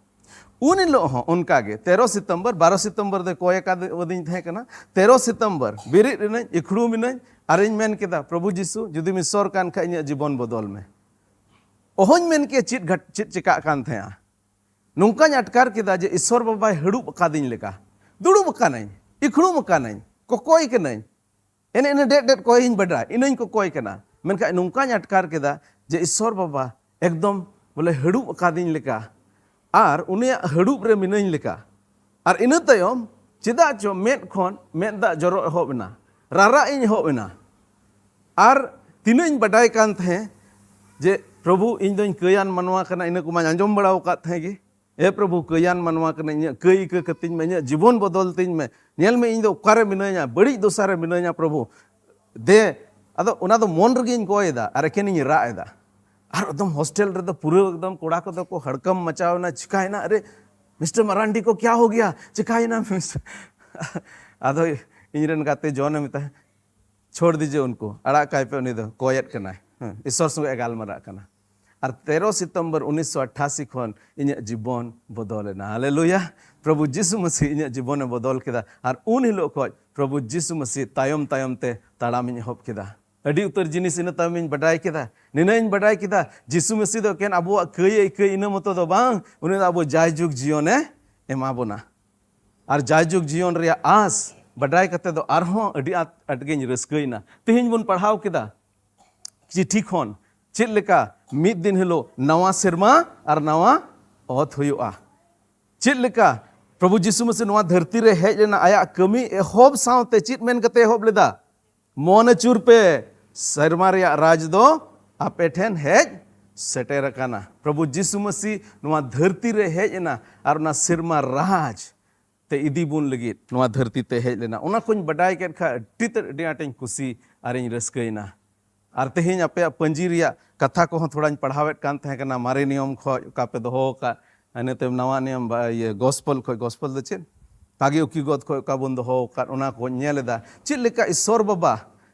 ᱩᱱ ᱦᱤᱞᱳᱜ ᱦᱚᱸ ᱚᱱᱠᱟ ᱜᱮ, ᱛᱮᱨᱚ ᱥᱤᱛᱚᱢᱵᱚᱨ, ᱵᱟᱨᱚ ᱥᱤᱛᱚᱢᱵᱚᱨ ᱫᱚᱭ ᱠᱚᱭ ᱟᱠᱟᱫᱤᱧ ᱛᱟᱦᱮᱸ ᱠᱟᱱᱟ᱾ ᱛᱮᱨᱚ ᱥᱤᱛᱚᱢᱵᱚᱨ ᱵᱮᱨᱮᱫ ᱮᱱᱟᱹᱧ, ᱤᱠᱷᱲᱩᱢ ᱮᱱᱟᱹᱧ ᱟᱨᱤᱧ ᱢᱮᱱ ᱠᱮᱫᱟ, "ᱯᱨᱚᱵᱷᱩ ᱡᱤᱥᱩ, ᱡᱩᱫᱤᱢ ᱤᱥᱚᱨ ᱠᱟᱱ ᱠᱷᱟᱡ, ᱤᱧᱟᱹᱜ ᱡᱤᱵᱚᱱ ᱵᱚᱫᱚᱞ ᱢᱮ᱾" ᱚᱦᱚᱧ ᱢᱮᱱ ᱠᱮᱭᱟ ᱪᱮᱫ ᱜᱷᱟᱴ-, ᱪᱮᱫ ᱪᱮᱠᱟᱜ ᱠᱟᱱ ᱛᱟᱦᱮᱸᱜᱼᱟ᱾ ᱱᱚᱝᱠᱟᱧ ᱟᱴᱠᱟᱨ ᱠᱮᱫᱟ ᱡᱮ ᱤᱥᱚᱨ ᱵᱟᱵᱟᱭ ᱦᱟᱹᱲᱩᱵ ᱟᱠᱟᱫᱤᱧ ᱞᱮᱠᱟ᱾ ᱫᱩᱲᱩᱵ ᱟᱠᱟᱱᱟᱹᱧ, ᱤᱠᱷᱲᱩᱢ ᱟᱠᱟᱱᱟᱹᱧ, ᱠᱚᱠᱚᱭ ᱠᱟᱹᱱᱟᱹᱧ᱾ ᱮᱱᱮ ᱤᱱᱟᱹ ᱰᱮᱫ ᱰᱮᱫ ᱠᱚᱭ ᱤᱧ ᱵᱟᱰᱟᱭ, ᱤᱱᱟᱹᱧ ᱠᱚᱠᱚᱭ ᱠᱟᱱᱟ᱾ ᱢᱮᱱᱠᱷᱟᱱ ᱱᱚᱝᱠᱟᱧ ᱟᱴᱠᱟᱨ ᱠᱮᱫᱟ ᱡᱮ ᱤᱥᱚᱨ ᱵᱟᱵᱟ ᱮᱠᱫᱚᱢ ᱵᱚᱞᱮ ᱦᱟᱹᱲᱩᱵ ᱟᱠᱟᱫᱤᱧ ᱞᱮᱠᱟ, ᱟᱨ ᱩᱱᱤᱭᱟᱜ ᱦᱟᱹᱲᱩᱵ ᱨᱮ ᱢᱤᱱᱟᱹᱧ ᱞᱮᱠᱟ᱾ ᱟᱨ ᱤᱱᱟᱹ ᱛᱟᱭᱚᱢ ᱪᱮᱫᱟᱜ ᱪᱚ ᱢᱮᱫ ᱠᱷᱚᱱ ᱢᱮᱫ ᱫᱟᱜ ᱡᱚᱨᱚ ᱮᱦᱚᱵ ᱮᱱᱟ, ᱨᱟᱨᱟᱜ ᱤᱧ ᱮᱦᱚᱵ ᱮᱱᱟ᱾ ᱟᱨ ᱛᱤᱱᱟᱹᱜ ᱤᱧ ᱵᱟᱰᱟᱭ ᱠᱟᱱ ᱛᱟᱦᱮᱸ ᱡᱮ, "ᱯᱨᱚᱵᱷᱩ, ᱤᱧ ᱫᱚᱧ ᱠᱟᱹᱭᱟᱱ ᱢᱟᱱᱣᱟ ᱠᱟᱱᱟ", ᱤᱱᱟᱹ ᱠᱚᱢᱟᱧ ᱟᱸᱡᱚᱢ ᱵᱟᱲᱟ ᱟᱠᱟᱫ ᱛᱟᱦᱮᱸ ᱜᱮ᱾ "ᱮ ᱯᱨᱚᱵᱷᱩ, ᱠᱟᱹᱭᱟᱱ ᱢᱟᱱᱣᱟ ᱠᱟᱹᱱᱟᱹᱧ, ᱤᱧᱟᱹᱜ ᱠᱟᱹᱭ ᱤᱠᱟᱹ ᱠᱟᱹᱛᱤᱧ ᱢᱮ, ᱤᱧᱟᱹᱜ ᱡᱤᱵᱚᱱ ᱵᱚᱫᱚᱞ ᱛᱤᱧ ᱢᱮ, ᱧᱮᱞ ᱢᱮ ᱤᱧ ᱫᱚ ᱚᱠᱟᱨᱮ ᱢᱤᱱᱟᱹᱧᱟ, ᱵᱟᱹᱲᱤᱡ ᱫᱚᱥᱟ ᱨᱮ ᱢᱤᱱᱟᱹᱧᱟ ᱯᱨᱚᱵᱷᱩ, ᱫᱮ᱾" ᱟᱫᱚ ᱚᱱᱟ ᱫᱚ ᱢᱚᱱ ᱨᱮᱜᱮᱧ ᱠᱚᱭ ᱮᱫᱟ ᱟᱨ ᱮᱠᱮᱱᱤᱧ ᱨᱟᱜ ᱮᱫᱟ᱾ ᱟᱨ ᱮᱠᱫᱚᱢ ᱦᱳᱥᱴᱮᱞ ᱨᱮᱫᱚ ᱯᱩᱨᱟᱹ ᱮᱠᱫᱚᱢ ᱠᱚᱲᱟ ᱠᱚᱫᱚ ᱠᱚ ᱦᱟᱲᱠᱟᱢ ᱢᱟᱪᱟᱣ ᱮᱱᱟ, "ᱪᱤᱠᱟᱭᱮᱱᱟ? ᱟᱨᱮ, ᱢᱤᱥᱴᱟᱨ ᱢᱟᱨᱟᱱᱰᱤ ᱠᱚ ᱠᱭᱟ ᱦᱳ ᱜᱮᱭᱟ? ᱪᱤᱠᱟᱭᱮᱱᱟ?" ᱟᱫᱚ ᱤᱧ ᱨᱮᱱ ᱜᱟᱛᱮ ᱡᱚᱱ ᱮ ᱢᱮᱛᱟᱭ, "ᱪᱷᱳᱲ ᱫᱤᱡᱮ ᱩᱱᱠᱩ, ᱟᱲᱟᱜ ᱠᱟᱭ ᱯᱮ, ᱩᱱᱤ ᱫᱚ ᱠᱚᱭᱮᱫ ᱠᱟᱱᱟᱭ, ᱦᱮᱸ, ᱤᱥᱚᱨ ᱥᱚᱸᱜᱮ ᱮ ᱜᱟᱞᱢᱟᱨᱟᱜ ᱠᱟᱱᱟ᱾" ᱟᱨ ᱛᱮᱨᱚ ᱥᱤᱛᱚᱢᱵᱚᱨ ᱩᱱᱤᱥᱥᱚ ᱟᱴᱷᱟᱥᱤ ᱠᱷᱚᱱ ᱤᱧᱟᱹᱜ ᱡᱤᱵᱚᱱ ᱵᱚᱫᱚᱞ ᱮᱱᱟ᱾ ᱦᱟᱞᱮᱞᱩᱭᱟ! ᱯᱨᱚᱵᱷᱩ ᱡᱤᱥᱩ ᱢᱟᱹᱥᱤ ᱤᱧᱟᱹᱜ ᱡᱤᱵᱚᱱᱮ ᱵᱚᱫᱚᱞ ᱠᱮᱫᱟ᱾ ᱟᱨ ᱩᱱ ᱦᱤᱞᱳᱜ ᱠᱷᱚᱱ ᱯᱨᱚᱵᱷᱩ ᱡᱤᱥᱩ ᱢᱟᱹᱥᱤ ᱛᱟᱭᱚᱢ ᱛᱟᱭᱚᱢ ᱛᱮ ᱛᱟᱲᱟᱢᱤᱧ ᱮᱦᱚᱵ ᱠᱮᱫᱟ᱾ ᱟᱹᱰᱤ ᱩᱛᱟᱹᱨ ᱡᱤᱱᱤᱥ ᱤᱱᱟᱹ ᱛᱟᱭᱚᱢ ᱤᱧ ᱵᱟᱰᱟᱭ ᱠᱮᱫᱟ᱾ ᱱᱤᱱᱟᱹᱜ ᱤᱧ ᱵᱟᱰᱟᱭ ᱠᱮᱫᱟ, ᱡᱤᱥᱩ ᱢᱟᱹᱥᱤ ᱫᱚ ᱮᱠᱮᱱ ᱟᱵᱚᱣᱟᱜ ᱠᱟᱹᱭ ᱟᱹᱭᱠᱟᱹᱭ ᱤᱱᱟᱹ ᱢᱚᱛᱚ ᱫᱚ ᱵᱟᱝ, ᱩᱱᱤ ᱫᱚ ᱟᱵᱚ ᱡᱟᱭᱡᱩᱜᱽ ᱡᱤᱭᱚᱱᱮ ᱮᱢᱟ ᱵᱚᱱᱟ᱾ ᱟᱨ ᱡᱟᱭᱡᱩᱜᱽ ᱡᱤᱭᱚᱱ ᱨᱮᱭᱟᱜ ᱟᱸᱥ ᱵᱟᱰᱟᱭ ᱠᱟᱛᱮ ᱫᱚ ᱟᱨᱦᱚᱸ ᱟᱹᱰᱤ ᱟᱸᱴ, ᱟᱸᱴ ᱜᱤᱧ ᱨᱟᱹᱥᱠᱟᱹᱭᱮᱱᱟ᱾ ᱛᱮᱦᱮᱧ ᱵᱚᱱ ᱯᱟᱲᱦᱟᱣ ᱠᱮᱫᱟ ᱪᱤᱴᱷᱤ ᱠᱷᱚᱱ, ᱪᱮᱫ ᱞᱮᱠᱟ ᱢᱤᱫ ᱫᱤᱱ ᱦᱤᱞᱳᱜ ᱱᱟᱣᱟ ᱥᱮᱨᱢᱟ ᱟᱨ ᱱᱟᱣᱟ ᱚᱛ ᱦᱩᱭᱩᱜᱼᱟ᱾ ᱪᱮᱫ ᱞᱮᱠᱟ ᱯᱨᱚᱵᱷᱩ ᱡᱤᱥᱩ ᱢᱟᱹᱥᱤ ᱱᱚᱣᱟ ᱫᱷᱟᱹᱨᱛᱤ ᱨᱮ ᱦᱮᱡ ᱞᱮᱱᱟ, ᱟᱭᱟᱜ ᱠᱟᱹᱢᱤ ᱮᱦᱚᱵ ᱥᱟᱶᱛᱮ ᱪᱮᱫ ᱢᱮᱱ ᱠᱟᱛᱮ ᱮᱦᱚᱵ ᱞᱮᱫᱟ? "ᱢᱚᱱ ᱟᱹᱪᱩᱨ ᱯᱮ, ᱥᱮᱨᱢᱟ ᱨᱮᱭᱟᱜ ᱨᱟᱡᱽ ᱫᱚ ᱟᱯᱮ ᱴᱷᱮᱱ ᱦᱮᱡ ᱥᱮᱴᱮᱨ ᱟᱠᱟᱱᱟ᱾" ᱯᱨᱚᱵᱷᱩ ᱡᱤᱥᱩ ᱢᱟᱹᱥᱤ ᱱᱚᱣᱟ ᱫᱷᱟᱹᱨᱛᱤ ᱨᱮ ᱦᱮᱡ ᱮᱱᱟ ᱟᱨ ᱚᱱᱟ ᱥᱮᱨᱢᱟ ᱨᱟᱡᱽ ᱛᱮ ᱤᱫᱤ ᱵᱚᱱ ᱞᱟᱹᱜᱤᱫ ᱱᱚᱣᱟ ᱫᱷᱟᱹᱨᱛᱤ ᱛᱮ ᱦᱮᱡ ᱞᱮᱱᱟ᱾ ᱚᱱᱟ ᱠᱚᱧ ᱵᱟᱰᱟᱭ ᱠᱮᱫ ᱠᱷᱟᱱ ᱟᱹᱰᱤ ᱛᱮᱫ, ᱟᱹᱰᱤ ᱟᱸᱴᱤᱧ ᱠᱩᱥᱤ ᱟᱨᱤᱧ ᱨᱟᱹᱥᱠᱟᱹᱭᱮᱱᱟ᱾ ᱟᱨ ᱛᱮᱦᱮᱧ ᱟᱯᱮᱭᱟᱜ ᱯᱟᱹᱧᱡᱤ ᱨᱮᱭᱟᱜ ᱠᱟᱛᱷᱟ ᱠᱚᱦᱚᱸ ᱛᱷᱚᱲᱟᱧ ᱯᱟᱲᱦᱟᱣᱮᱫ ᱠᱟᱱ ᱛᱟᱦᱮᱸ ᱠᱟᱱᱟ, ᱢᱟᱨᱮ ᱱᱤᱭᱚᱢ ᱠᱷᱚᱱ ᱚᱠᱟ ᱯᱮ ᱫᱚᱦᱚ ᱟᱠᱟᱫ, ᱤᱱᱟᱹ ᱛᱟᱭᱚᱢ ᱱᱟᱣᱟ ᱱᱤᱭᱚᱢ ᱵᱟ-, ᱤᱭᱟᱹ, ᱜᱚᱥᱯᱚᱞ ᱠᱷᱚᱱ, ᱜᱚᱥᱯᱚᱞ ᱫᱚ ᱪᱮᱫ? ᱛᱟᱜᱮ ᱩᱠᱤ ᱜᱚᱫ ᱠᱷᱚᱱ ᱚᱠᱟ ᱵᱚᱱ ᱫᱚᱦᱚ ᱟᱠᱟᱫ, ᱚᱱᱟ ᱠᱚᱧ ᱧᱮᱞ ᱮᱫᱟ᱾ ᱪᱮᱫ ᱞᱮᱠᱟ ᱤᱥᱥᱚᱨ ᱵᱟᱵᱟ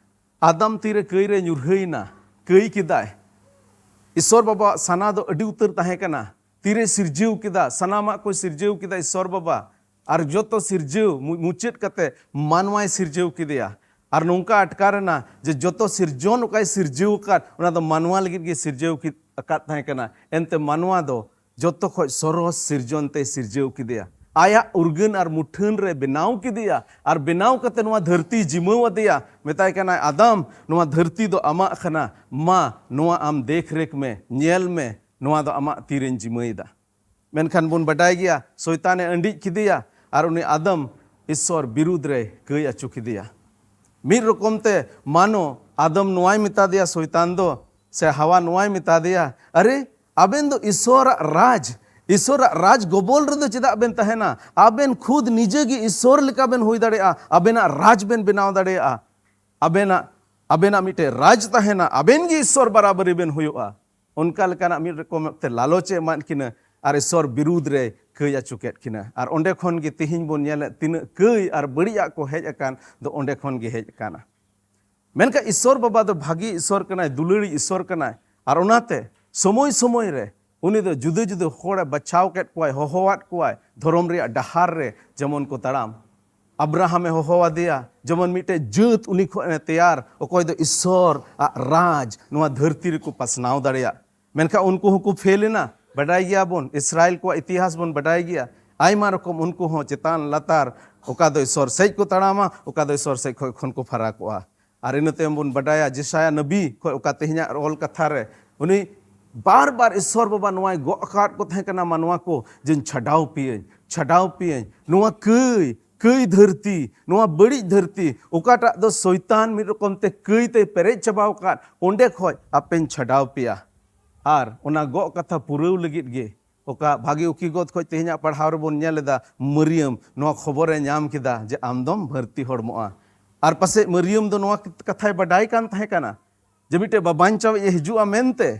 ᱟᱫᱟᱢ ᱛᱤᱨᱮ ᱠᱟᱹᱭ ᱨᱮ ᱧᱩᱨᱦᱟᱹᱭᱮᱱᱟ, ᱠᱟᱹᱭ ᱠᱮᱫᱟᱭ᱾ ᱤᱥᱥᱚᱨ ᱵᱟᱵᱟᱣᱟᱜ ᱥᱟᱱᱟ ᱫᱚ ᱟᱹᱰᱤ ᱩᱛᱟᱹᱨ ᱛᱟᱦᱮᱸ ᱠᱟᱱᱟ᱾ ᱛᱤᱨᱮ ᱥᱤᱨᱡᱟᱹᱣ ᱠᱮᱫᱟ, ᱥᱟᱱᱟᱢᱟᱜ ᱠᱚ ᱥᱤᱨᱡᱟᱹᱣ ᱠᱮᱫᱟ ᱤᱥᱥᱚᱨ ᱵᱟᱵᱟ᱾ ᱟᱨ ᱡᱚᱛᱚ ᱥᱤᱨᱡᱟᱹᱣ ᱢᱩ-, ᱢᱩᱪᱟᱹᱫ ᱠᱟᱛᱮ ᱢᱟᱱᱣᱟᱭ ᱥᱤᱨᱡᱟᱹᱣ ᱠᱮᱫᱮᱭᱟ᱾ ᱟᱨ ᱱᱚᱝᱠᱟ ᱟᱴᱠᱟᱨ ᱮᱱᱟ ᱡᱮ ᱡᱚᱛᱚ ᱥᱤᱨᱡᱚᱱ ᱚᱠᱟᱭ ᱥᱤᱨᱡᱟᱹᱣ ᱟᱠᱟᱫ, ᱚᱱᱟ ᱫᱚ ᱢᱟᱱᱣᱟ ᱞᱟᱹᱜᱤᱫ ᱜᱮ ᱥᱤᱨᱡᱟᱹᱣ ᱠᱮᱫ, ᱟᱠᱟᱫ ᱛᱟᱦᱮᱸ ᱠᱟᱱᱟ᱾ ᱮᱱᱛᱮ ᱢᱟᱱᱣᱟ ᱫᱚ ᱡᱚᱛᱚ ᱠᱷᱚᱡ ᱥᱚᱨᱚᱥ ᱥᱤᱨᱡᱚᱱ ᱛᱮᱭ ᱥᱤᱨᱡᱟᱹᱣ ᱠᱮᱫᱮᱭᱟ᱾ ᱟᱭᱟᱜ ᱩᱨᱜᱟᱹᱱ ᱟᱨ ᱢᱩᱴᱷᱟᱹᱱ ᱨᱮ ᱵᱮᱱᱟᱣ ᱠᱮᱫᱮᱭᱟ᱾ ᱟᱨ ᱵᱮᱱᱟᱣ ᱠᱟᱛᱮ ᱱᱚᱣᱟ ᱫᱷᱟᱹᱨᱛᱤᱭ ᱡᱤᱢᱟᱹᱣ ᱟᱫᱮᱭᱟ᱾ ᱢᱮᱛᱟᱭ ᱠᱟᱱᱟᱭ, "ᱟᱫᱟᱢ, ᱱᱚᱣᱟ ᱫᱷᱟᱹᱨᱛᱤ ᱫᱚ ᱟᱢᱟᱜ ᱠᱟᱱᱟ, ᱢᱟ ᱱᱚᱣᱟ ᱟᱢ ᱫᱮᱠᱷ ᱨᱮᱠᱷ ᱢᱮ, ᱧᱮᱞ ᱢᱮ, ᱱᱚᱣᱟ ᱫᱚ ᱟᱢᱟᱜ ᱛᱤᱨᱮᱧ ᱡᱤᱢᱟᱹᱭᱮᱫᱟ᱾" ᱢᱮᱱᱠᱷᱟᱱ ᱵᱚᱱ ᱵᱟᱰᱟᱭ ᱜᱮᱭᱟ, ᱥᱚᱭᱛᱟᱱᱮ ᱟᱹᱰᱤᱡ ᱠᱮᱫᱮᱭᱟ ᱟᱨ ᱩᱱᱤ ᱟᱫᱟᱢ ᱤᱥᱥᱚᱨ ᱵᱤᱨᱩᱫᱽ ᱨᱮ ᱠᱟᱹᱭ ᱟᱹᱪᱩ ᱠᱮᱫᱮᱭᱟ᱾ ᱢᱤᱫ ᱨᱚᱠᱚᱢ ᱛᱮ ᱢᱟᱱᱚ ᱟᱫᱟᱢ ᱱᱚᱣᱟᱭ ᱢᱮᱛᱟ ᱫᱮᱭᱟ, ᱥᱚᱭᱛᱟᱱ ᱫᱚ, ᱥᱮ ᱦᱟᱣᱟ ᱱᱚᱣᱟᱭ ᱢᱮᱛᱟ ᱫᱮᱭᱟ, "ᱟᱨᱮ, ᱟᱵᱮᱱ ᱫᱚ ᱤᱥᱥᱚᱨᱟᱜ ᱨᱟᱡᱽ, ᱤᱥᱥᱚᱨᱟᱜ ᱨᱟᱡᱽ ᱜᱚᱵᱚᱞ ᱨᱮᱫᱚ ᱪᱮᱫᱟᱜ ᱵᱮᱱ ᱛᱟᱦᱮᱱᱟ? ᱟᱵᱮᱱ ᱠᱷᱩᱫ ᱱᱤᱡᱮ ᱜᱮ ᱤᱥᱥᱚᱨ ᱞᱮᱠᱟ ᱵᱮᱱ ᱦᱩᱭ ᱫᱟᱲᱮᱭᱟᱜᱼᱟ, ᱟᱵᱮᱱᱟᱜ ᱨᱟᱡᱽ ᱵᱮᱱ ᱵᱮᱱᱟᱣ ᱫᱟᱲᱮᱭᱟᱜᱼᱟ, ᱟᱵᱮᱱᱟᱜ, ᱟᱵᱮᱱᱟᱜ ᱢᱤᱫᱴᱮᱡ ᱨᱟᱡᱽ ᱛᱟᱦᱮᱱᱟ, ᱟᱵᱮᱱ ᱜᱮ ᱤᱥᱥᱚᱨ ᱵᱟᱨᱟᱵᱟᱨᱤ ᱵᱮᱱ ᱦᱩᱭᱩᱜᱼᱟ᱾" ᱚᱱᱠᱟ ᱞᱮᱠᱟᱱᱟᱜ ᱢᱤᱫ ᱨᱚᱠᱚᱢ ᱛᱮ ᱞᱟᱞᱚᱪ ᱮ ᱮᱢᱟᱫ ᱠᱤᱱᱟᱹ ᱟᱨ ᱤᱥᱥᱚᱨ ᱵᱤᱨᱩᱫᱽ ᱨᱮ ᱠᱟᱹᱭ ᱟᱹᱪᱩ ᱠᱮᱫ ᱠᱤᱱᱟᱹ᱾ ᱟᱨ ᱚᱸᱰᱮ ᱠᱷᱚᱱ ᱜᱮ ᱛᱤᱦᱤᱧ ᱵᱚᱱ ᱧᱮᱞᱮᱫ ᱛᱤᱱᱟᱹᱜ ᱠᱟᱹᱭ ᱟᱨ ᱵᱟᱹᱲᱤᱡᱟᱜ ᱠᱚ ᱦᱮᱡ ᱟᱠᱟᱱ ᱫᱚ ᱚᱸᱰᱮ ᱠᱷᱚᱱ ᱜᱮ ᱦᱮᱡ ᱟᱠᱟᱱᱟ᱾ ᱢᱮᱱᱠᱷᱟᱱ ᱤᱥᱥᱚᱨ ᱵᱟᱵᱟ ᱫᱚ ᱵᱷᱟᱹᱜᱤ ᱤᱥᱥᱚᱨ ᱠᱟᱱᱟᱭ, ᱫᱩᱞᱟᱹᱲᱤ ᱤᱥᱥᱚᱨ ᱠᱟᱱᱟᱭ᱾ ᱟᱨ ᱚᱱᱟᱛᱮ ᱥᱚᱢᱚᱭ ᱥᱚᱢᱚᱭ ᱨᱮ ᱩᱱᱤ ᱫᱚ ᱡᱩᱫᱟᱹ ᱡᱩᱫᱟᱹ ᱦᱚᱲᱮ ᱵᱟᱪᱷᱟᱣ ᱠᱮᱫ ᱠᱚᱣᱟᱭ, ᱦᱚᱦᱚᱣᱟᱫ ᱠᱚᱣᱟᱭ ᱫᱷᱚᱨᱚᱢ ᱨᱮᱭᱟᱜ ᱰᱟᱦᱟᱨ ᱨᱮ ᱡᱮᱢᱚᱱ ᱠᱚ ᱛᱟᱲᱟᱢ᱾ ᱟᱵᱨᱟᱦᱟᱢᱮ ᱦᱚᱦᱚᱣᱟᱫᱮᱭᱟ, ᱡᱮᱢᱚᱱ ᱢᱤᱫᱴᱮᱡ ᱡᱟᱹᱛ ᱩᱱᱤ ᱠᱷᱚᱱᱮ ᱛᱮᱭᱟᱨ, ᱚᱠᱚᱭ ᱫᱚ ᱤᱥᱥᱚᱨ ᱟᱜ ᱨᱟᱡᱽ ᱱᱚᱣᱟ ᱫᱷᱟᱹᱨᱛᱤ ᱨᱮᱠᱚ ᱯᱟᱥᱱᱟᱣ ᱫᱟᱲᱮᱭᱟᱜ᱾ ᱢᱮᱱᱠᱷᱟᱱ ᱩᱱᱠᱩ ᱦᱚᱸᱠᱚ ᱯᱷᱮᱞ ᱮᱱᱟ᱾ ᱵᱟᱰᱟᱭ ᱜᱮᱭᱟ ᱵᱚᱱ, ᱤᱥᱨᱟᱭᱮᱞ ᱠᱚᱣᱟᱜ ᱤᱛᱤᱦᱟᱥ ᱵᱚᱱ ᱵᱟᱰᱟᱭ ᱜᱮᱭᱟ᱾ ᱟᱭᱢᱟ ᱨᱚᱠᱚᱢ ᱩᱱᱠᱩ ᱦᱚᱸ ᱪᱮᱛᱟᱱ ᱞᱟᱛᱟᱨ, ᱚᱠᱟ ᱫᱚ ᱤᱥᱥᱚᱨ ᱥᱮᱡ ᱠᱚ ᱛᱟᱲᱟᱢᱟ, ᱚᱠᱟ ᱫᱚ ᱤᱥᱥᱚᱨ ᱥᱮᱡ ᱠᱷᱚᱱ, ᱠᱷᱚᱱ ᱠᱚ ᱯᱷᱟᱨᱟᱠᱚᱜᱼᱟ᱾ ᱟᱨ ᱤᱱᱟᱹ ᱛᱟᱭᱚᱢ ᱵᱚᱱ ᱵᱟᱰᱟᱭᱟ ᱡᱮᱥᱟᱭᱟ ᱱᱟᱵᱤ ᱠᱷᱚᱱ ᱚᱠᱟ ᱛᱮᱦᱮᱧᱟᱜ ᱚᱞ ᱠᱟᱛᱷᱟ ᱨᱮ ᱩᱱᱤ ᱵᱟᱨ ᱵᱟᱨ ᱤᱥᱥᱚᱨ ᱵᱟᱵᱟ ᱱᱚᱣᱟᱭ ᱜᱚᱜ ᱟᱠᱟᱫ ᱠᱚ ᱛᱟᱦᱮᱸ ᱠᱟᱱᱟ ᱢᱟᱱᱣᱟ ᱠᱚ, ᱡᱮᱧ ᱪᱷᱟᱰᱟᱣ ᱯᱮᱭᱟᱹᱧ, ᱪᱷᱟᱰᱟᱣ ᱯᱮᱭᱟᱹᱧ᱾ ᱱᱚᱣᱟ ᱠᱟᱹᱭ, ᱠᱟᱹᱭ ᱫᱷᱟᱹᱨᱛᱤ, ᱱᱚᱣᱟ ᱵᱟᱹᱲᱤᱡ ᱫᱷᱟᱹᱨᱛᱤ, ᱚᱠᱟᱴᱟᱜ ᱫᱚ ᱥᱚᱭᱛᱟᱱ ᱢᱤᱫ ᱨᱚᱠᱚᱢ ᱛᱮ ᱠᱟᱹᱭ ᱛᱮᱭ ᱯᱮᱨᱮᱡ ᱪᱟᱵᱟᱣ ᱟᱠᱟᱫ, ᱚᱸᱰᱮ ᱠᱷᱚᱱ ᱟᱯᱮᱧ ᱪᱷᱟᱰᱟᱣ ᱯᱮᱭᱟ᱾ ᱟᱨ ᱚᱱᱟ ᱜᱚᱜ ᱠᱟᱛᱷᱟ ᱯᱩᱨᱟᱹᱣ ᱞᱟᱹᱜᱤᱫ ᱜᱮ ᱚᱠᱟ ᱵᱷᱟᱜᱤ ᱩᱠᱤᱜᱚᱛ ᱠᱷᱚᱡ ᱛᱮᱦᱮᱧᱟᱜ ᱯᱟᱲᱦᱟᱣ ᱨᱮᱵᱚᱱ ᱧᱮᱞ ᱮᱫᱟ, ᱢᱟᱹᱨᱤᱭᱟᱹᱢ ᱱᱚᱣᱟ ᱠᱷᱚᱵᱚᱨᱮ ᱧᱟᱢ ᱠᱮᱫᱟ ᱡᱮ ᱟᱢ ᱫᱚᱢ ᱵᱷᱟᱹᱨᱛᱤ ᱦᱚᱲᱢᱚᱜᱼᱟ᱾ ᱟᱨ ᱯᱟᱥᱮᱡ ᱢᱟᱹᱨᱤᱭᱟᱹᱢ ᱫᱚ ᱱᱚᱣᱟ ᱠᱟᱛᱷᱟᱭ ᱵᱟᱰᱟᱭ ᱠᱟᱱ ᱛᱟᱦᱮᱸ ᱠᱟᱱᱟ ᱡᱮ ᱢᱤᱫᱴᱮᱡ ᱵᱟᱵᱟᱧᱪᱟᱣᱤᱡ ᱮ ᱦᱤᱡᱩᱜᱼᱟ ᱢᱮᱱᱛᱮ,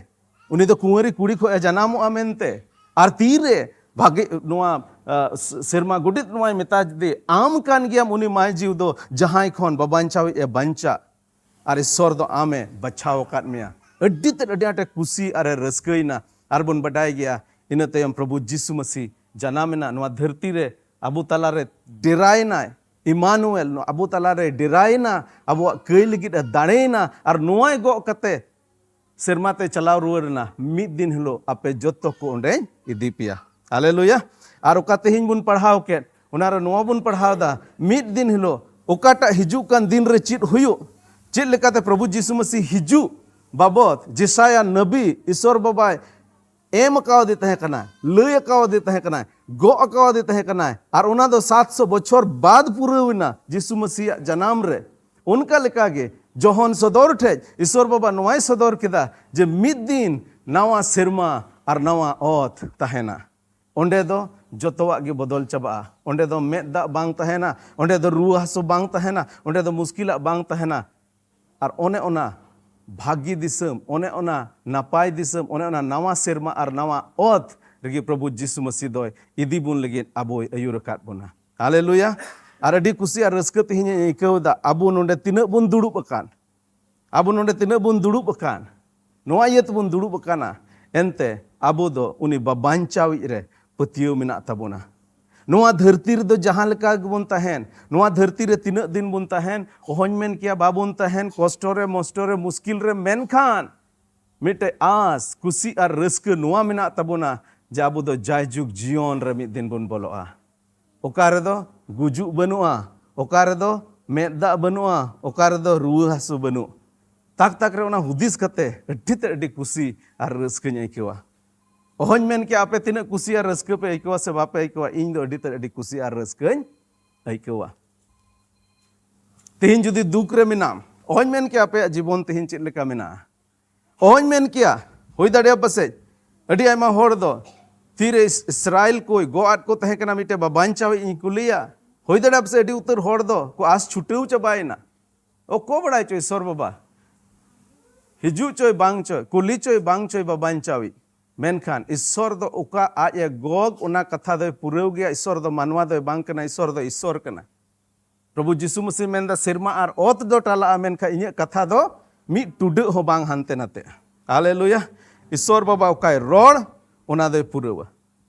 ᱩᱱᱤ ᱫᱚ ᱠᱩᱸᱣᱟᱨᱤ ᱠᱩᱲᱤ ᱠᱷᱚᱡ ᱮ ᱡᱟᱱᱟᱢᱚᱜᱼᱟ ᱢᱮᱱᱛᱮ᱾ ᱟᱨ ᱛᱤᱨᱮ ᱵᱷᱟᱜᱮ ᱱᱚᱣᱟ, ᱟ, ᱥ-, ᱥᱮᱨᱢᱟ ᱜᱚᱰᱮᱛ ᱱᱚᱣᱟᱭ ᱢᱮᱛᱟ ᱫᱮ, "ᱟᱢ ᱠᱟᱱ ᱜᱮᱭᱟᱢ ᱩᱱᱤ ᱢᱟᱭ ᱡᱤᱣᱤ ᱫᱚ, ᱡᱟᱦᱟᱸᱭ ᱠᱷᱚᱱ ᱵᱟᱵᱟᱧᱪᱟᱣᱤᱡ ᱮ ᱵᱟᱧᱪᱟᱜ, ᱟᱨ ᱤᱥᱥᱚᱨ ᱫᱚ ᱟᱢᱮ ᱵᱟᱪᱷᱟᱣ ᱟᱠᱟᱫ ᱢᱮᱭᱟ᱾" ᱟᱹᱰᱤ ᱛᱮᱫ, ᱟᱹᱰᱤ ᱟᱸᱴᱮ ᱠᱩᱥᱤ ᱟᱨᱮ ᱨᱟᱹᱥᱠᱟᱹᱭᱮᱱᱟ᱾ ᱟᱨ ᱵᱚᱱ ᱵᱟᱰᱟᱭ ᱜᱮᱭᱟ, ᱤᱱᱟᱹ ᱛᱟᱭᱚᱢ ᱯᱨᱚᱵᱷᱩ ᱡᱤᱥᱩ ᱢᱟᱹᱥᱤ ᱡᱟᱱᱟᱢᱮᱱᱟ ᱱᱚᱣᱟ ᱫᱷᱟᱹᱨᱛᱤ ᱨᱮ, ᱟᱵᱚ ᱛᱟᱞᱟᱨᱮ ᱰᱮᱨᱟᱭᱮᱱᱟᱭ᱾ ᱤᱢᱟᱱᱩᱭᱮᱞ, ᱟᱵᱚ ᱛᱟᱞᱟᱨᱮ ᱰᱮᱨᱟᱭᱮᱱᱟ, ᱟᱵᱚᱣᱟᱜ ᱠᱟᱹᱭ ᱞᱟᱹᱜᱤᱫ ᱮ ᱫᱟᱲᱮᱭᱮᱱᱟ, ᱟᱨ ᱱᱚᱣᱟᱭ ᱜᱚᱜ ᱠᱟᱛᱮ ᱥᱮᱨᱢᱟ ᱛᱮ ᱪᱟᱞᱟᱣ ᱨᱩᱣᱟᱹᱲ ᱮᱱᱟ, "ᱢᱤᱫ ᱫᱤᱱ ᱦᱤᱞᱳᱜ ᱟᱯᱮ ᱡᱚᱛᱚ ᱠᱚ ᱚᱸᱰᱮᱧ ᱤᱫᱤ ᱯᱮᱭᱟ᱾" ᱦᱟᱞᱮᱞᱩᱭᱟ᱾ ᱟᱨ ᱚᱠᱟ ᱛᱮᱦᱮᱧ ᱵᱚᱱ ᱯᱟᱲᱦᱟᱣ ᱠᱮᱫ, ᱚᱱᱟᱨᱮ ᱱᱚᱣᱟ ᱵᱚᱱ ᱯᱟᱲᱦᱟᱣ ᱮᱫᱟ, ᱢᱤᱫ ᱫᱤᱱ ᱦᱤᱞᱳᱜ ᱚᱠᱟᱴᱟᱜ ᱦᱤᱡᱩᱜ ᱠᱟᱱ ᱫᱤᱱ ᱨᱮ ᱪᱮᱫ ᱦᱩᱭᱩᱜ, ᱪᱮᱫ ᱞᱮᱠᱟᱛᱮ ᱯᱨᱚᱵᱷᱩ ᱡᱤᱥᱩ ᱢᱟᱹᱥᱤ ᱦᱤᱡᱩᱜ ᱵᱟᱵᱚᱫ ᱡᱮᱥᱟᱭᱟ ᱱᱟᱵᱤ ᱤᱥᱚᱨ ᱵᱟᱵᱟᱭ ᱮᱢ ᱟᱠᱟᱣᱟᱫᱮ ᱛᱟᱦᱮᱸ ᱠᱟᱱᱟ, ᱞᱟᱹᱭ ᱟᱠᱟᱣᱟᱫᱮ ᱛᱟᱦᱮᱸ ᱠᱟᱱᱟᱭ, ᱜᱚᱜ ᱟᱠᱟᱣᱟᱫᱮ ᱛᱟᱦᱮᱸ ᱠᱟᱱᱟᱭ, ᱟᱨ ᱚᱱᱟ ᱫᱚ ᱥᱟᱛᱥᱚ ᱵᱚᱪᱷᱚᱨ ᱵᱟᱫ ᱯᱩᱨᱟᱹᱣ ᱮᱱᱟ ᱡᱤᱥᱩ ᱢᱟᱹᱥᱤᱭᱟᱜ ᱡᱟᱱᱟᱢ ᱨᱮ᱾ ᱚᱱᱠᱟ ᱞᱮᱠᱟᱜᱮ ᱡᱚᱦᱚᱱ ᱥᱚᱫᱚᱨ ᱴᱷᱮᱡ ᱤᱥᱚᱨ ᱵᱟᱵᱟ ᱱᱚᱣᱟᱭ ᱥᱚᱫᱚᱨ ᱠᱮᱫᱟ ᱡᱮ ᱢᱤᱫ ᱫᱤᱱ ᱱᱟᱣᱟ ᱥᱮᱨᱢᱟ ᱟᱨ ᱱᱟᱣᱟ ᱚᱛ ᱛᱟᱦᱮᱱᱟ᱾ ᱚᱸᱰᱮ ᱫᱚ ᱡᱚᱛᱚᱣᱟᱜ ᱜᱮ ᱵᱚᱫᱚᱞ ᱪᱟᱵᱟᱜᱼᱟ᱾ ᱚᱸᱰᱮ ᱫᱚ ᱢᱮᱫ ᱫᱟᱜ ᱵᱟᱝ ᱛᱟᱦᱮᱱᱟ, ᱚᱸᱰᱮ ᱫᱚ ᱨᱩᱣᱟᱹ ᱦᱟᱹᱥᱩ ᱵᱟᱝ ᱛᱟᱦᱮᱱᱟ, ᱚᱸᱰᱮ ᱫᱚ ᱢᱩᱥᱠᱤᱞᱟᱜ ᱵᱟᱝ ᱛᱟᱦᱮᱱᱟ᱾ ᱟᱨ ᱚᱱᱮ ᱚᱱᱟ ᱵᱷᱟᱹᱜᱤ ᱫᱤᱥᱚᱢ, ᱚᱱᱮ ᱚᱱᱟ ᱱᱟᱯᱟᱭ ᱫᱤᱥᱚᱢ, ᱚᱱᱮ ᱚᱱᱟ ᱱᱟᱣᱟ ᱥᱮᱨᱢᱟ ᱟᱨ ᱱᱟᱣᱟ ᱚᱛ ᱨᱮᱜᱮ ᱯᱨᱚᱵᱷᱩ ᱡᱤᱥᱩ ᱢᱟᱹᱥᱤ ᱫᱚᱭ ᱤᱫᱤ ᱵᱚᱱ ᱞᱟᱹᱜᱤᱫ ᱟᱵᱚᱭ ᱟᱹᱭᱩᱨ ᱟᱠᱟᱫ ᱵᱚᱱᱟ᱾ ᱦᱟᱞᱮᱞᱩᱭᱟ᱾ ᱟᱨ ᱟᱹᱰᱤ ᱠᱩᱥᱤ ᱟᱨ ᱨᱟᱹᱥᱠᱟᱹ ᱛᱮᱦᱮᱧ ᱤᱧ ᱟᱹᱭᱠᱟᱹᱣ ᱮᱫᱟ, ᱟᱵᱚ ᱱᱚᱰᱮ ᱛᱤᱱᱟᱹᱜ ᱵᱚᱱ ᱫᱩᱲᱩᱵ ᱟᱠᱟᱱ, ᱟᱵᱚ ᱱᱚᱰᱮ ᱛᱤᱱᱟᱹᱜ ᱵᱚᱱ ᱫᱩᱲᱩᱵ ᱟᱠᱟᱱ, ᱱᱚᱣᱟ ᱤᱭᱟᱹ ᱛᱮᱵᱚᱱ ᱫᱩᱲᱩᱵ ᱟᱠᱟᱱᱟ, ᱮᱱᱛᱮ ᱟᱵᱚ ᱫᱚ ᱩᱱᱤ ᱵᱟᱵᱟᱧᱪᱟᱣᱤᱡ ᱨᱮ ᱯᱟᱹᱛᱭᱟᱹᱣ ᱢᱮᱱᱟᱜ ᱛᱟᱵᱚᱱᱟ᱾ ᱱᱚᱣᱟ ᱫᱷᱟᱹᱨᱛᱤ ᱨᱮᱫᱚ ᱡᱟᱦᱟᱸ ᱞᱮᱠᱟ ᱜᱮᱵᱚᱱ ᱛᱟᱦᱮᱱ, ᱱᱚᱣᱟ ᱫᱷᱟᱹᱨᱛᱤ ᱨᱮ ᱛᱤᱱᱟᱹᱜ ᱫᱤᱱ ᱵᱚᱱ ᱛᱟᱦᱮᱱ, ᱚᱦᱚᱧ ᱢᱮᱱ ᱠᱮᱭᱟ ᱵᱟᱵᱚᱱ ᱛᱟᱦᱮᱱ, ᱠᱚᱥᱴᱚ ᱨᱮ, ᱢᱚᱥᱴᱚ ᱨᱮ, ᱢᱩᱥᱠᱤᱞ ᱨᱮ, ᱢᱮᱱᱠᱷᱟᱱ ᱢᱤᱫᱴᱮᱡ ᱟᱸᱥ, ᱠᱩᱥᱤ ᱟᱨ ᱨᱟᱹᱥᱠᱟᱹ ᱱᱚᱣᱟ ᱢᱮᱱᱟᱜ ᱛᱟᱵᱚᱱᱟ ᱡᱮ ᱟᱵᱚ ᱫᱚ ᱡᱟᱭᱡᱩᱜᱽ ᱡᱤᱭᱚᱱ ᱨᱮ ᱢᱤᱫ ᱫᱤᱱ ᱵᱚᱱ ᱵᱚᱞᱚᱜᱼᱟ᱾ ᱚᱠᱟ ᱨᱮᱫᱚ ᱜᱩᱡᱩᱜ ᱵᱟᱹᱱᱩᱜᱼᱟ, ᱚᱠᱟ ᱨᱮᱫᱚ ᱢᱮᱫ ᱫᱟᱜ ᱵᱟᱹᱱᱩᱜᱼᱟ, ᱚᱠᱟ ᱨᱮᱫᱚ ᱨᱩᱣᱟᱹ ᱦᱟᱹᱥᱩ ᱵᱟᱹᱱᱩᱜ᱾ ᱛᱟᱠ ᱛᱟᱠ ᱨᱮ ᱚᱱᱟ ᱦᱩᱫᱤᱥ ᱠᱟᱛᱮ ᱟᱹᱰᱤ ᱛᱮᱫ ᱟᱹᱰᱤ ᱠᱩᱥᱤ ᱟᱨ ᱨᱟᱹᱥᱠᱟᱹᱧ ᱟᱹᱭᱠᱟᱹᱣᱟ᱾ ᱚᱦᱚᱧ ᱢᱮᱱ ᱠᱮᱭᱟ ᱟᱯᱮ ᱛᱤᱱᱟᱹᱜ ᱠᱩᱥᱤ ᱟᱨ ᱨᱟᱹᱥᱠᱟᱹ ᱯᱮ ᱟᱹᱭᱠᱟᱹᱣᱟ ᱥᱮ ᱵᱟᱯᱮ ᱟᱹᱭᱠᱟᱹᱣᱟ, ᱤᱧ ᱫᱚ ᱟᱹᱰᱤ ᱛᱮᱫ ᱟᱹᱰᱤ ᱠᱩᱥᱤ ᱟᱨ ᱨᱟᱹᱥᱠᱟᱹᱧ ᱟᱹᱭᱠᱟᱹᱣᱟ᱾ ᱛᱮᱦᱮᱧ ᱡᱩᱫᱤ ᱫᱩᱠ ᱨᱮ ᱢᱮᱱᱟᱢ, ᱚᱦᱚᱧ ᱢᱮᱱ ᱠᱮᱭᱟ ᱟᱯᱮᱭᱟᱜ ᱡᱤᱵᱚᱱ ᱛᱮᱦᱮᱧ ᱪᱮᱫ ᱞᱮᱠᱟ ᱢᱮᱱᱟᱜᱼᱟ᱾ ᱚᱦᱚᱧ ᱢᱮᱱ ᱠᱮᱭᱟ, ᱦᱩᱭ ᱫᱟᱲᱮᱭᱟᱜᱼᱟ ᱯᱟᱥᱮᱡ ᱟᱹᱰᱤ ᱟᱭᱢᱟ ᱦᱚᱲ ᱫᱚ ᱛᱤᱨᱮ ᱤᱥ- ᱤᱥᱨᱟᱭᱮᱞ ᱠᱚᱭ ᱜᱚᱜ ᱟᱫ ᱠᱚ ᱛᱟᱦᱮᱸ ᱠᱟᱱᱟ, ᱢᱤᱫᱴᱮᱱ ᱵᱟᱵᱟᱧᱪᱟᱣᱤᱡ ᱤᱧ ᱠᱩᱞᱤᱭᱟ? ᱦᱩᱭ ᱫᱟᱲᱮᱭᱟᱜᱼᱟ ᱯᱟᱥᱮ ᱟᱹᱰᱤ ᱩᱛᱟᱹᱨ ᱦᱚᱲ ᱫᱚ ᱠᱚ ᱟᱥ ᱪᱷᱩᱴᱟᱹᱣ ᱪᱟᱵᱟᱭᱮᱱᱟ᱾ ᱚᱠᱚᱭ ᱵᱟᱲᱟᱭ ᱪᱚ ᱤᱥᱚᱨ ᱵᱟᱵᱟ, ᱦᱤᱡᱩᱜ ᱪᱚᱭ ᱵᱟᱝ ᱪᱚᱭ, ᱠᱩᱞᱤ ᱪᱚᱭ ᱵᱟᱝ ᱪᱚᱭ ᱵᱟᱵᱟᱧᱪᱟᱣᱤᱡ, ᱢᱮᱱᱠᱷᱟᱱ ᱤᱥᱚᱨ ᱫᱚ ᱚᱠᱟ ᱟᱡ ᱮ ᱜᱚᱜ, ᱚᱱᱟ ᱠᱟᱛᱷᱟ ᱫᱚᱭ ᱯᱩᱨᱟᱹᱣ ᱜᱮᱭᱟ᱾ ᱤᱥᱚᱨ ᱫᱚ ᱢᱟᱱᱣᱟ ᱫᱚᱭ ᱵᱟᱝ ᱠᱟᱱᱟ, ᱤᱥᱚᱨ ᱫᱚ ᱤᱥᱚᱨ ᱠᱟᱱᱟ᱾ ᱯᱨᱚᱵᱷᱩ ᱡᱤᱥᱩ ᱢᱟᱹᱥᱤ ᱢᱮᱱᱫᱟ, ᱥᱮᱨᱢᱟ ᱟᱨ ᱚᱛ ᱫᱚ ᱴᱟᱞᱟᱜᱼᱟ, ᱢᱮᱱᱠᱷᱟᱱ ᱤᱧᱟᱹᱜ ᱠᱟᱛᱷᱟ ᱫᱚ ᱢᱤᱫ ᱴᱩᱰᱟᱹᱜ ᱦᱚᱸ ᱵᱟᱝ ᱦᱟᱱᱛᱮ ᱱᱟᱛᱮᱜᱼᱟ᱾ ᱦᱟᱞᱮᱞᱩᱭᱟ! ᱤᱥᱚᱨ ᱵᱟᱵᱟ ᱚᱠᱟᱭ ᱨᱚᱲ, ᱚᱱᱟ ᱫᱚᱭ ᱯᱩᱨᱟᱹᱣᱟ᱾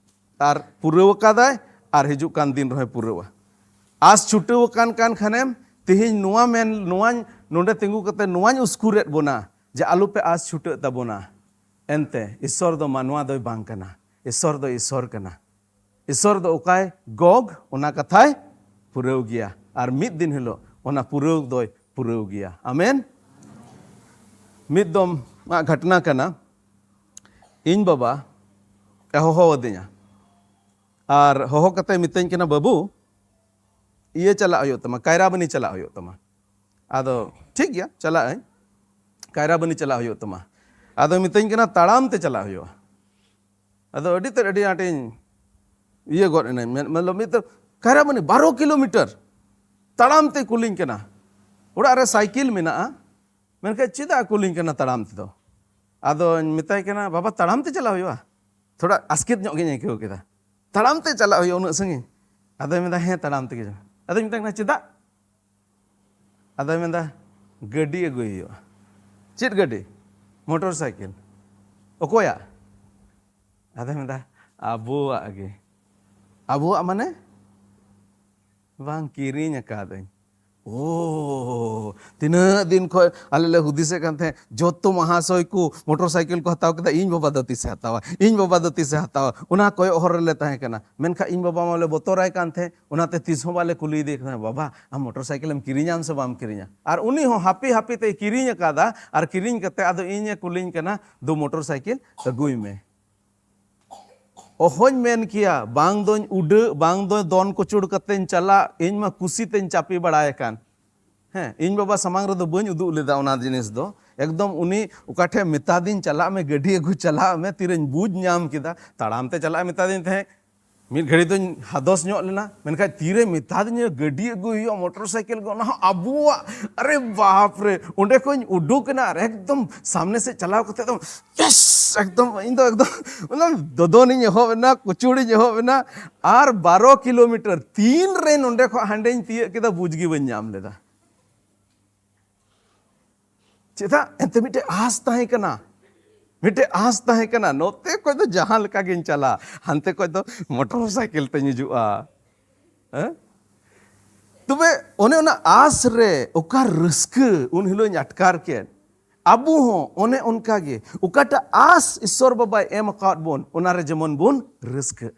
ᱟᱨ ᱯᱩᱨᱟᱹᱣ ᱟᱠᱟᱫᱟᱭ, ᱟᱨ ᱦᱤᱡᱩᱜ ᱠᱟᱱ ᱫᱤᱱ ᱨᱮᱦᱚᱸᱭ ᱯᱩᱨᱟᱹᱣᱟ᱾ ᱟᱥ ᱪᱷᱩᱴᱟᱹᱣ ᱟᱠᱟᱱ ᱠᱟᱱ ᱠᱷᱟᱱᱮᱢ, ᱛᱮᱦᱮᱧ ᱱᱚᱣᱟ ᱢᱮᱱ, ᱱᱚᱣᱟᱧ ᱱᱚᱰᱮ ᱛᱤᱸᱜᱩ ᱠᱟᱛᱮ ᱱᱚᱣᱟᱧ ᱩᱥᱠᱩᱨᱮᱫ ᱵᱚᱱᱟ ᱡᱮ ᱟᱞᱚᱯᱮ ᱟᱥ ᱪᱷᱩᱴᱟᱹᱜ ᱛᱟᱵᱚᱱᱟ᱾ ᱮᱱᱛᱮ ᱤᱥᱚᱨ ᱫᱚ ᱢᱟᱱᱣᱟ ᱫᱚᱭ ᱵᱟᱝ ᱠᱟᱱᱟ, ᱤᱥᱚᱨ ᱫᱚ ᱤᱥᱚᱨ ᱠᱟᱱᱟ᱾ ᱤᱥᱚᱨ ᱫᱚ ᱚᱠᱟᱭ ᱜᱚᱜ, ᱚᱱᱟ ᱠᱟᱛᱷᱟᱭ ᱯᱩᱨᱟᱹᱣ ᱜᱮᱭᱟ᱾ ᱟᱨ ᱢᱤᱫ ᱫᱤᱱ ᱦᱤᱞᱳᱜ ᱚᱱᱟ ᱯᱩᱨᱟᱹᱣ ᱫᱚᱭ ᱯᱩᱨᱟᱹᱣ ᱜᱮᱭᱟ᱾ ᱟᱢᱮᱱ᱾ ᱢᱤᱫ ᱫᱚᱢ ᱟᱜ ᱜᱷᱚᱴᱱᱟ ᱠᱟᱱᱟ, ᱤᱧ ᱵᱟᱵᱟ ᱮ ᱦᱚᱦᱚ ᱟᱹᱫᱤᱧᱟ᱾ ᱟᱨ ᱦᱚᱦᱚ ᱠᱟᱛᱮ ᱢᱤᱛᱟᱹᱧ ᱠᱟᱱᱟ, "ᱵᱟᱹᱵᱩ, ᱤᱭᱟᱹ ᱪᱟᱞᱟᱜ ᱦᱩᱭᱩᱜ ᱛᱟᱢᱟ, ᱠᱟᱭᱨᱟᱵᱟᱹᱱᱤ ᱪᱟᱞᱟᱜ ᱦᱩᱭᱩᱜ ᱛᱟᱢᱟ᱾" ᱟᱫᱚ ᱴᱷᱤᱠ ᱜᱮᱭᱟ, ᱪᱟᱞᱟᱜ ᱟᱹᱧ, ᱠᱟᱭᱨᱟᱵᱟᱹᱱᱤ ᱪᱟᱞᱟᱜ ᱦᱩᱭᱩᱜ ᱛᱟᱢᱟ᱾ ᱟᱫᱚ ᱢᱤᱛᱟᱹᱧ ᱠᱟᱱᱟ, "ᱛᱟᱲᱟᱢ ᱛᱮ ᱪᱟᱞᱟᱜ ᱦᱩᱭᱩᱜᱼᱟ᱾" ᱟᱫᱚ ᱟᱹᱰᱤ ᱛᱮᱫ, ᱟᱹᱰᱤ ᱟᱸᱴᱤᱧ ᱤᱭᱟᱹ ᱜᱚᱫ ᱮᱱᱟᱹᱧ᱾ ᱢᱮᱱ- ᱢᱚᱛᱞᱚᱵ ᱢᱤᱫ ᱫᱚ ᱠᱟᱭᱨᱟᱵᱟᱹᱱᱤ ᱵᱟᱨᱚ ᱠᱤᱞᱳᱢᱤᱴᱟᱨ ᱛᱟᱲᱟᱢ ᱛᱮ ᱠᱩᱞᱤᱧ ᱠᱟᱱᱟ᱾ ᱚᱲᱟᱜ ᱨᱮ ᱥᱟᱭᱠᱮᱞ ᱢᱮᱱᱟᱜᱼᱟ, ᱢᱮᱱᱠᱷᱟᱱ ᱪᱮᱫᱟᱜ ᱠᱩᱞᱤᱧ ᱠᱟᱱᱟ ᱛᱟᱲᱟᱢ ᱛᱮᱫᱚ? ᱟᱫᱚᱧ ᱢᱮᱛᱟᱭ ᱠᱟᱱᱟ, "ᱵᱟᱵᱟ, ᱛᱟᱲᱟᱢ ᱛᱮ ᱪᱟᱞᱟᱜ ᱦᱩᱭᱩᱜᱼᱟ?" ᱛᱷᱚᱲᱟ ᱟᱥᱠᱮᱛ ᱧᱚᱜ ᱜᱤᱧ ᱟᱹᱭᱠᱟᱹᱣ ᱠᱮᱫᱟ, "ᱛᱟᱲᱟᱢ ᱛᱮ ᱪᱟᱞᱟᱜ ᱦᱩᱭᱩᱜᱼᱟ ᱩᱱᱟᱹᱜ ᱥᱟᱺᱜᱤᱧ?" ᱟᱫᱚᱭ ᱢᱮᱱᱫᱟ, "ᱦᱮᱸ, ᱛᱟᱲᱟᱢ ᱛᱮᱜᱮ ᱪᱟᱞᱟᱜ᱾" ᱟᱫᱚᱧ ᱢᱮᱛᱟᱭ ᱠᱟᱱᱟ, "ᱪᱮᱫᱟᱜ?" ᱟᱫᱚᱭ ᱢᱮᱱᱫᱟ, "ᱜᱟᱹᱰᱤ ᱟᱹᱜᱩᱭ ᱦᱩᱭᱩᱜᱼᱟ᱾" "ᱪᱮᱫ ᱜᱟᱹᱰᱤ?" "Motor cycle." "ᱚᱠᱚᱭᱟᱜ?" ᱟᱫᱚᱭ ᱢᱮᱱᱫᱟ, "ᱟᱵᱚᱣᱟᱜ ᱜᱮ᱾" "ᱟᱵᱚᱣᱟᱜ ᱢᱟᱱᱮ?" "ᱵᱟᱝ, ᱠᱤᱨᱤᱧ ᱟᱠᱟᱫᱟᱹᱧ᱾" ᱳ, ᱛᱤᱱᱟᱹᱜ ᱫᱤᱱ ᱠᱷᱚᱱ ᱟᱞᱮ ᱞᱮ ᱦᱩᱫᱤᱥᱮᱫ ᱠᱟᱱ ᱛᱟᱦᱮᱸᱫ, ᱡᱚᱛᱚ ᱢᱟᱦᱟᱥᱚᱭ ᱠᱚ ᱢᱚᱴᱚᱨ ᱥᱟᱭᱠᱮᱞ ᱠᱚ ᱦᱟᱛᱟᱣ ᱠᱮᱫᱟ, ᱤᱧ ᱵᱟᱵᱟ ᱫᱚ ᱛᱤᱥᱮ ᱦᱟᱛᱟᱣᱟ, ᱤᱧ ᱵᱟᱵᱟ ᱫᱚ ᱛᱤᱥᱮ ᱦᱟᱛᱟᱣᱟ, ᱚᱱᱟ ᱠᱚᱭᱚᱜ ᱦᱚᱨ ᱨᱮᱞᱮ ᱛᱟᱦᱮᱸ ᱠᱟᱱᱟ᱾ ᱢᱮᱱᱠᱷᱟᱱ ᱤᱧ ᱵᱟᱵᱟ ᱢᱟᱞᱮ ᱵᱚᱛᱚᱨᱟᱭ ᱠᱟᱱ ᱛᱟᱦᱮᱸᱫ, ᱚᱱᱟᱛᱮ ᱛᱤᱥ ᱦᱚᱸ ᱵᱟᱞᱮ ᱠᱩᱞᱤᱭᱮᱫᱮ ᱠᱟᱱᱟ, "ᱵᱟᱵᱟ, ᱟᱢ ᱢᱚᱴᱚᱨ ᱥᱟᱭᱠᱮᱞ ᱮᱢ ᱠᱤᱨᱤᱧᱟᱢ ᱥᱮ ᱵᱟᱢ ᱠᱤᱨᱤᱧᱟ?" ᱟᱨ ᱩᱱᱤ ᱦᱚᱸ ᱦᱟᱯᱮ ᱦᱟᱯᱮ ᱛᱮᱭ ᱠᱤᱨᱤᱧ ᱟᱠᱟᱫᱟ, ᱟᱨ ᱠᱤᱨᱤᱧ ᱠᱟᱛᱮ ᱟᱫᱚ ᱤᱧ ᱮ ᱠᱩᱞᱤᱧ ᱠᱟᱱᱟ, "ᱫᱩ ᱢᱚᱴᱚᱨ ᱥᱟᱭᱠᱮᱞ ᱟᱹᱜᱩᱭ ᱢᱮ᱾" ᱚᱦᱚᱧ ᱢᱮᱱ ᱠᱮᱭᱟ, ᱵᱟᱝ ᱫᱚᱧ ᱩᱰᱟᱹᱜ, ᱵᱟᱝ ᱫᱚ ᱫᱚᱱ ᱠᱩᱪᱩᱲ ᱠᱟᱛᱮᱧ ᱪᱟᱞᱟᱜ, ᱤᱧ ᱢᱟ ᱠᱩᱥᱤ ᱛᱮᱧ ᱪᱟᱯᱮ ᱵᱟᱲᱟᱭ ᱟᱠᱟᱱ᱾ ᱦᱮᱸ, ᱤᱧ ᱵᱟᱵᱟ ᱥᱟᱢᱟᱝ ᱨᱮᱫᱚ ᱵᱟᱹᱧ ᱩᱫᱩᱜ ᱞᱮᱫᱟ ᱚᱱᱟ ᱡᱤᱱᱤᱥ ᱫᱚ, ᱮᱠᱫᱚᱢ ᱩᱱᱤ ᱚᱠᱟ ᱴᱷᱮᱡ ᱢᱮᱛᱟᱫᱤᱧ, "ᱪᱟᱞᱟᱜ ᱢᱮ, ᱜᱟᱹᱰᱤ ᱟᱹᱜᱩ ᱪᱟᱞᱟᱜ ᱢᱮ", ᱛᱤᱨᱮᱧ ᱵᱩᱡᱽ ᱧᱟᱢ ᱠᱮᱫᱟ, ᱛᱟᱲᱟᱢ ᱛᱮ ᱪᱟᱞᱟᱜ ᱮ ᱢᱮᱛᱟᱫᱤᱧ ᱛᱟᱦᱮᱸᱫ, ᱢᱤᱫ ᱜᱷᱟᱹᱲᱤ ᱫᱚᱧ ᱦᱟᱫᱚᱥ ᱧᱚᱜ ᱞᱮᱱᱟ, ᱢᱮᱱᱠᱷᱟᱱ ᱛᱤᱨᱮ ᱢᱮᱛᱟᱫᱤᱧᱟ ᱜᱟᱹᱰᱤ ᱟᱹᱜᱩᱭ ᱦᱩᱭᱩᱜᱼᱟ, ᱢᱚᱴᱚᱨ ᱥᱟᱭᱠᱮᱞ ᱜᱮ, ᱚᱱᱟ ᱦᱚᱸ ᱟᱵᱚᱣᱟᱜ, ᱟᱨᱮ ᱵᱟᱯ ᱨᱮ, ᱚᱸᱰᱮ ᱠᱷᱚᱱ ᱤᱧ ᱩᱰᱩᱠ ᱮᱱᱟ ᱟᱨ ᱮᱠᱫᱚᱢ ᱥᱟᱢᱱᱮ ᱥᱮᱫ ᱪᱟᱞᱟᱣ ᱠᱟᱛᱮ ᱫᱚ, ᱭᱮᱥ, ᱮᱠᱫᱚᱢ ᱤᱧ ᱫᱚ ᱮᱠᱫᱚᱢ ᱚᱱᱟ ᱫᱚᱫᱚᱱᱤᱧ ᱮᱦᱚᱵ ᱮᱱᱟ, ᱠᱩᱪᱩᱲᱤᱧ ᱮᱦᱚᱵ ᱮᱱᱟ, ᱟᱨ ᱵᱟᱨᱚ ᱠᱤᱞᱳᱢᱤᱴᱟᱨ ᱛᱤᱱ ᱨᱮ ᱱᱚᱸᱰᱮ ᱠᱷᱚᱱ ᱦᱟᱸᱰᱮᱧ ᱛᱤᱭᱟᱹᱜ ᱠᱮᱫᱟ, ᱵᱩᱡᱽ ᱜᱮ ᱵᱟᱹᱧ ᱧᱟᱢ ᱞᱮᱫᱟ᱾ ᱪᱮᱫᱟᱜ? ᱮᱱᱛᱮ ᱢᱤᱫᱴᱮᱡ ᱟᱸᱥ ᱛᱟᱦᱮᱸ ᱠᱟᱱᱟ, ᱢᱤᱫᱴᱮᱡ ᱟᱸᱥ ᱛᱟᱦᱮᱸ ᱠᱟᱱᱟ, ᱱᱚᱛᱮ ᱠᱷᱚᱡ ᱫᱚ ᱡᱟᱦᱟᱸ ᱞᱮᱠᱟ ᱜᱤᱧ ᱪᱟᱞᱟᱜ, ᱦᱟᱱᱛᱮ ᱠᱷᱚᱡ ᱫᱚ ᱢᱚᱴᱚᱨ ᱥᱟᱭᱠᱮᱞ ᱛᱮᱧ ᱦᱤᱡᱩᱜᱼᱟ᱾ ᱦᱮᱸ? ᱛᱚᱵᱮ ᱚᱱᱮ ᱚᱱᱟ ᱟᱸᱥ ᱨᱮ ᱚᱠᱟ ᱨᱟᱹᱥᱠᱟᱹ ᱩᱱ ᱦᱤᱞᱳᱜ ᱤᱧ ᱟᱴᱠᱟᱨ ᱠᱮᱫ, ᱟᱵᱚ ᱦᱚᱸ ᱚᱱᱮ ᱚᱱᱠᱟ ᱜᱮ ᱚᱠᱟᱴᱟᱜ ᱟᱸᱥ ᱤᱥᱥᱚᱨ ᱵᱟᱵᱟᱭ ᱮᱢ ᱟᱠᱟᱫ ᱵᱚᱱ, ᱚᱱᱟ ᱨᱮ ᱡᱮᱢᱚᱱ ᱵᱚᱱ ᱨᱟᱹᱥᱠᱟᱹᱜ᱾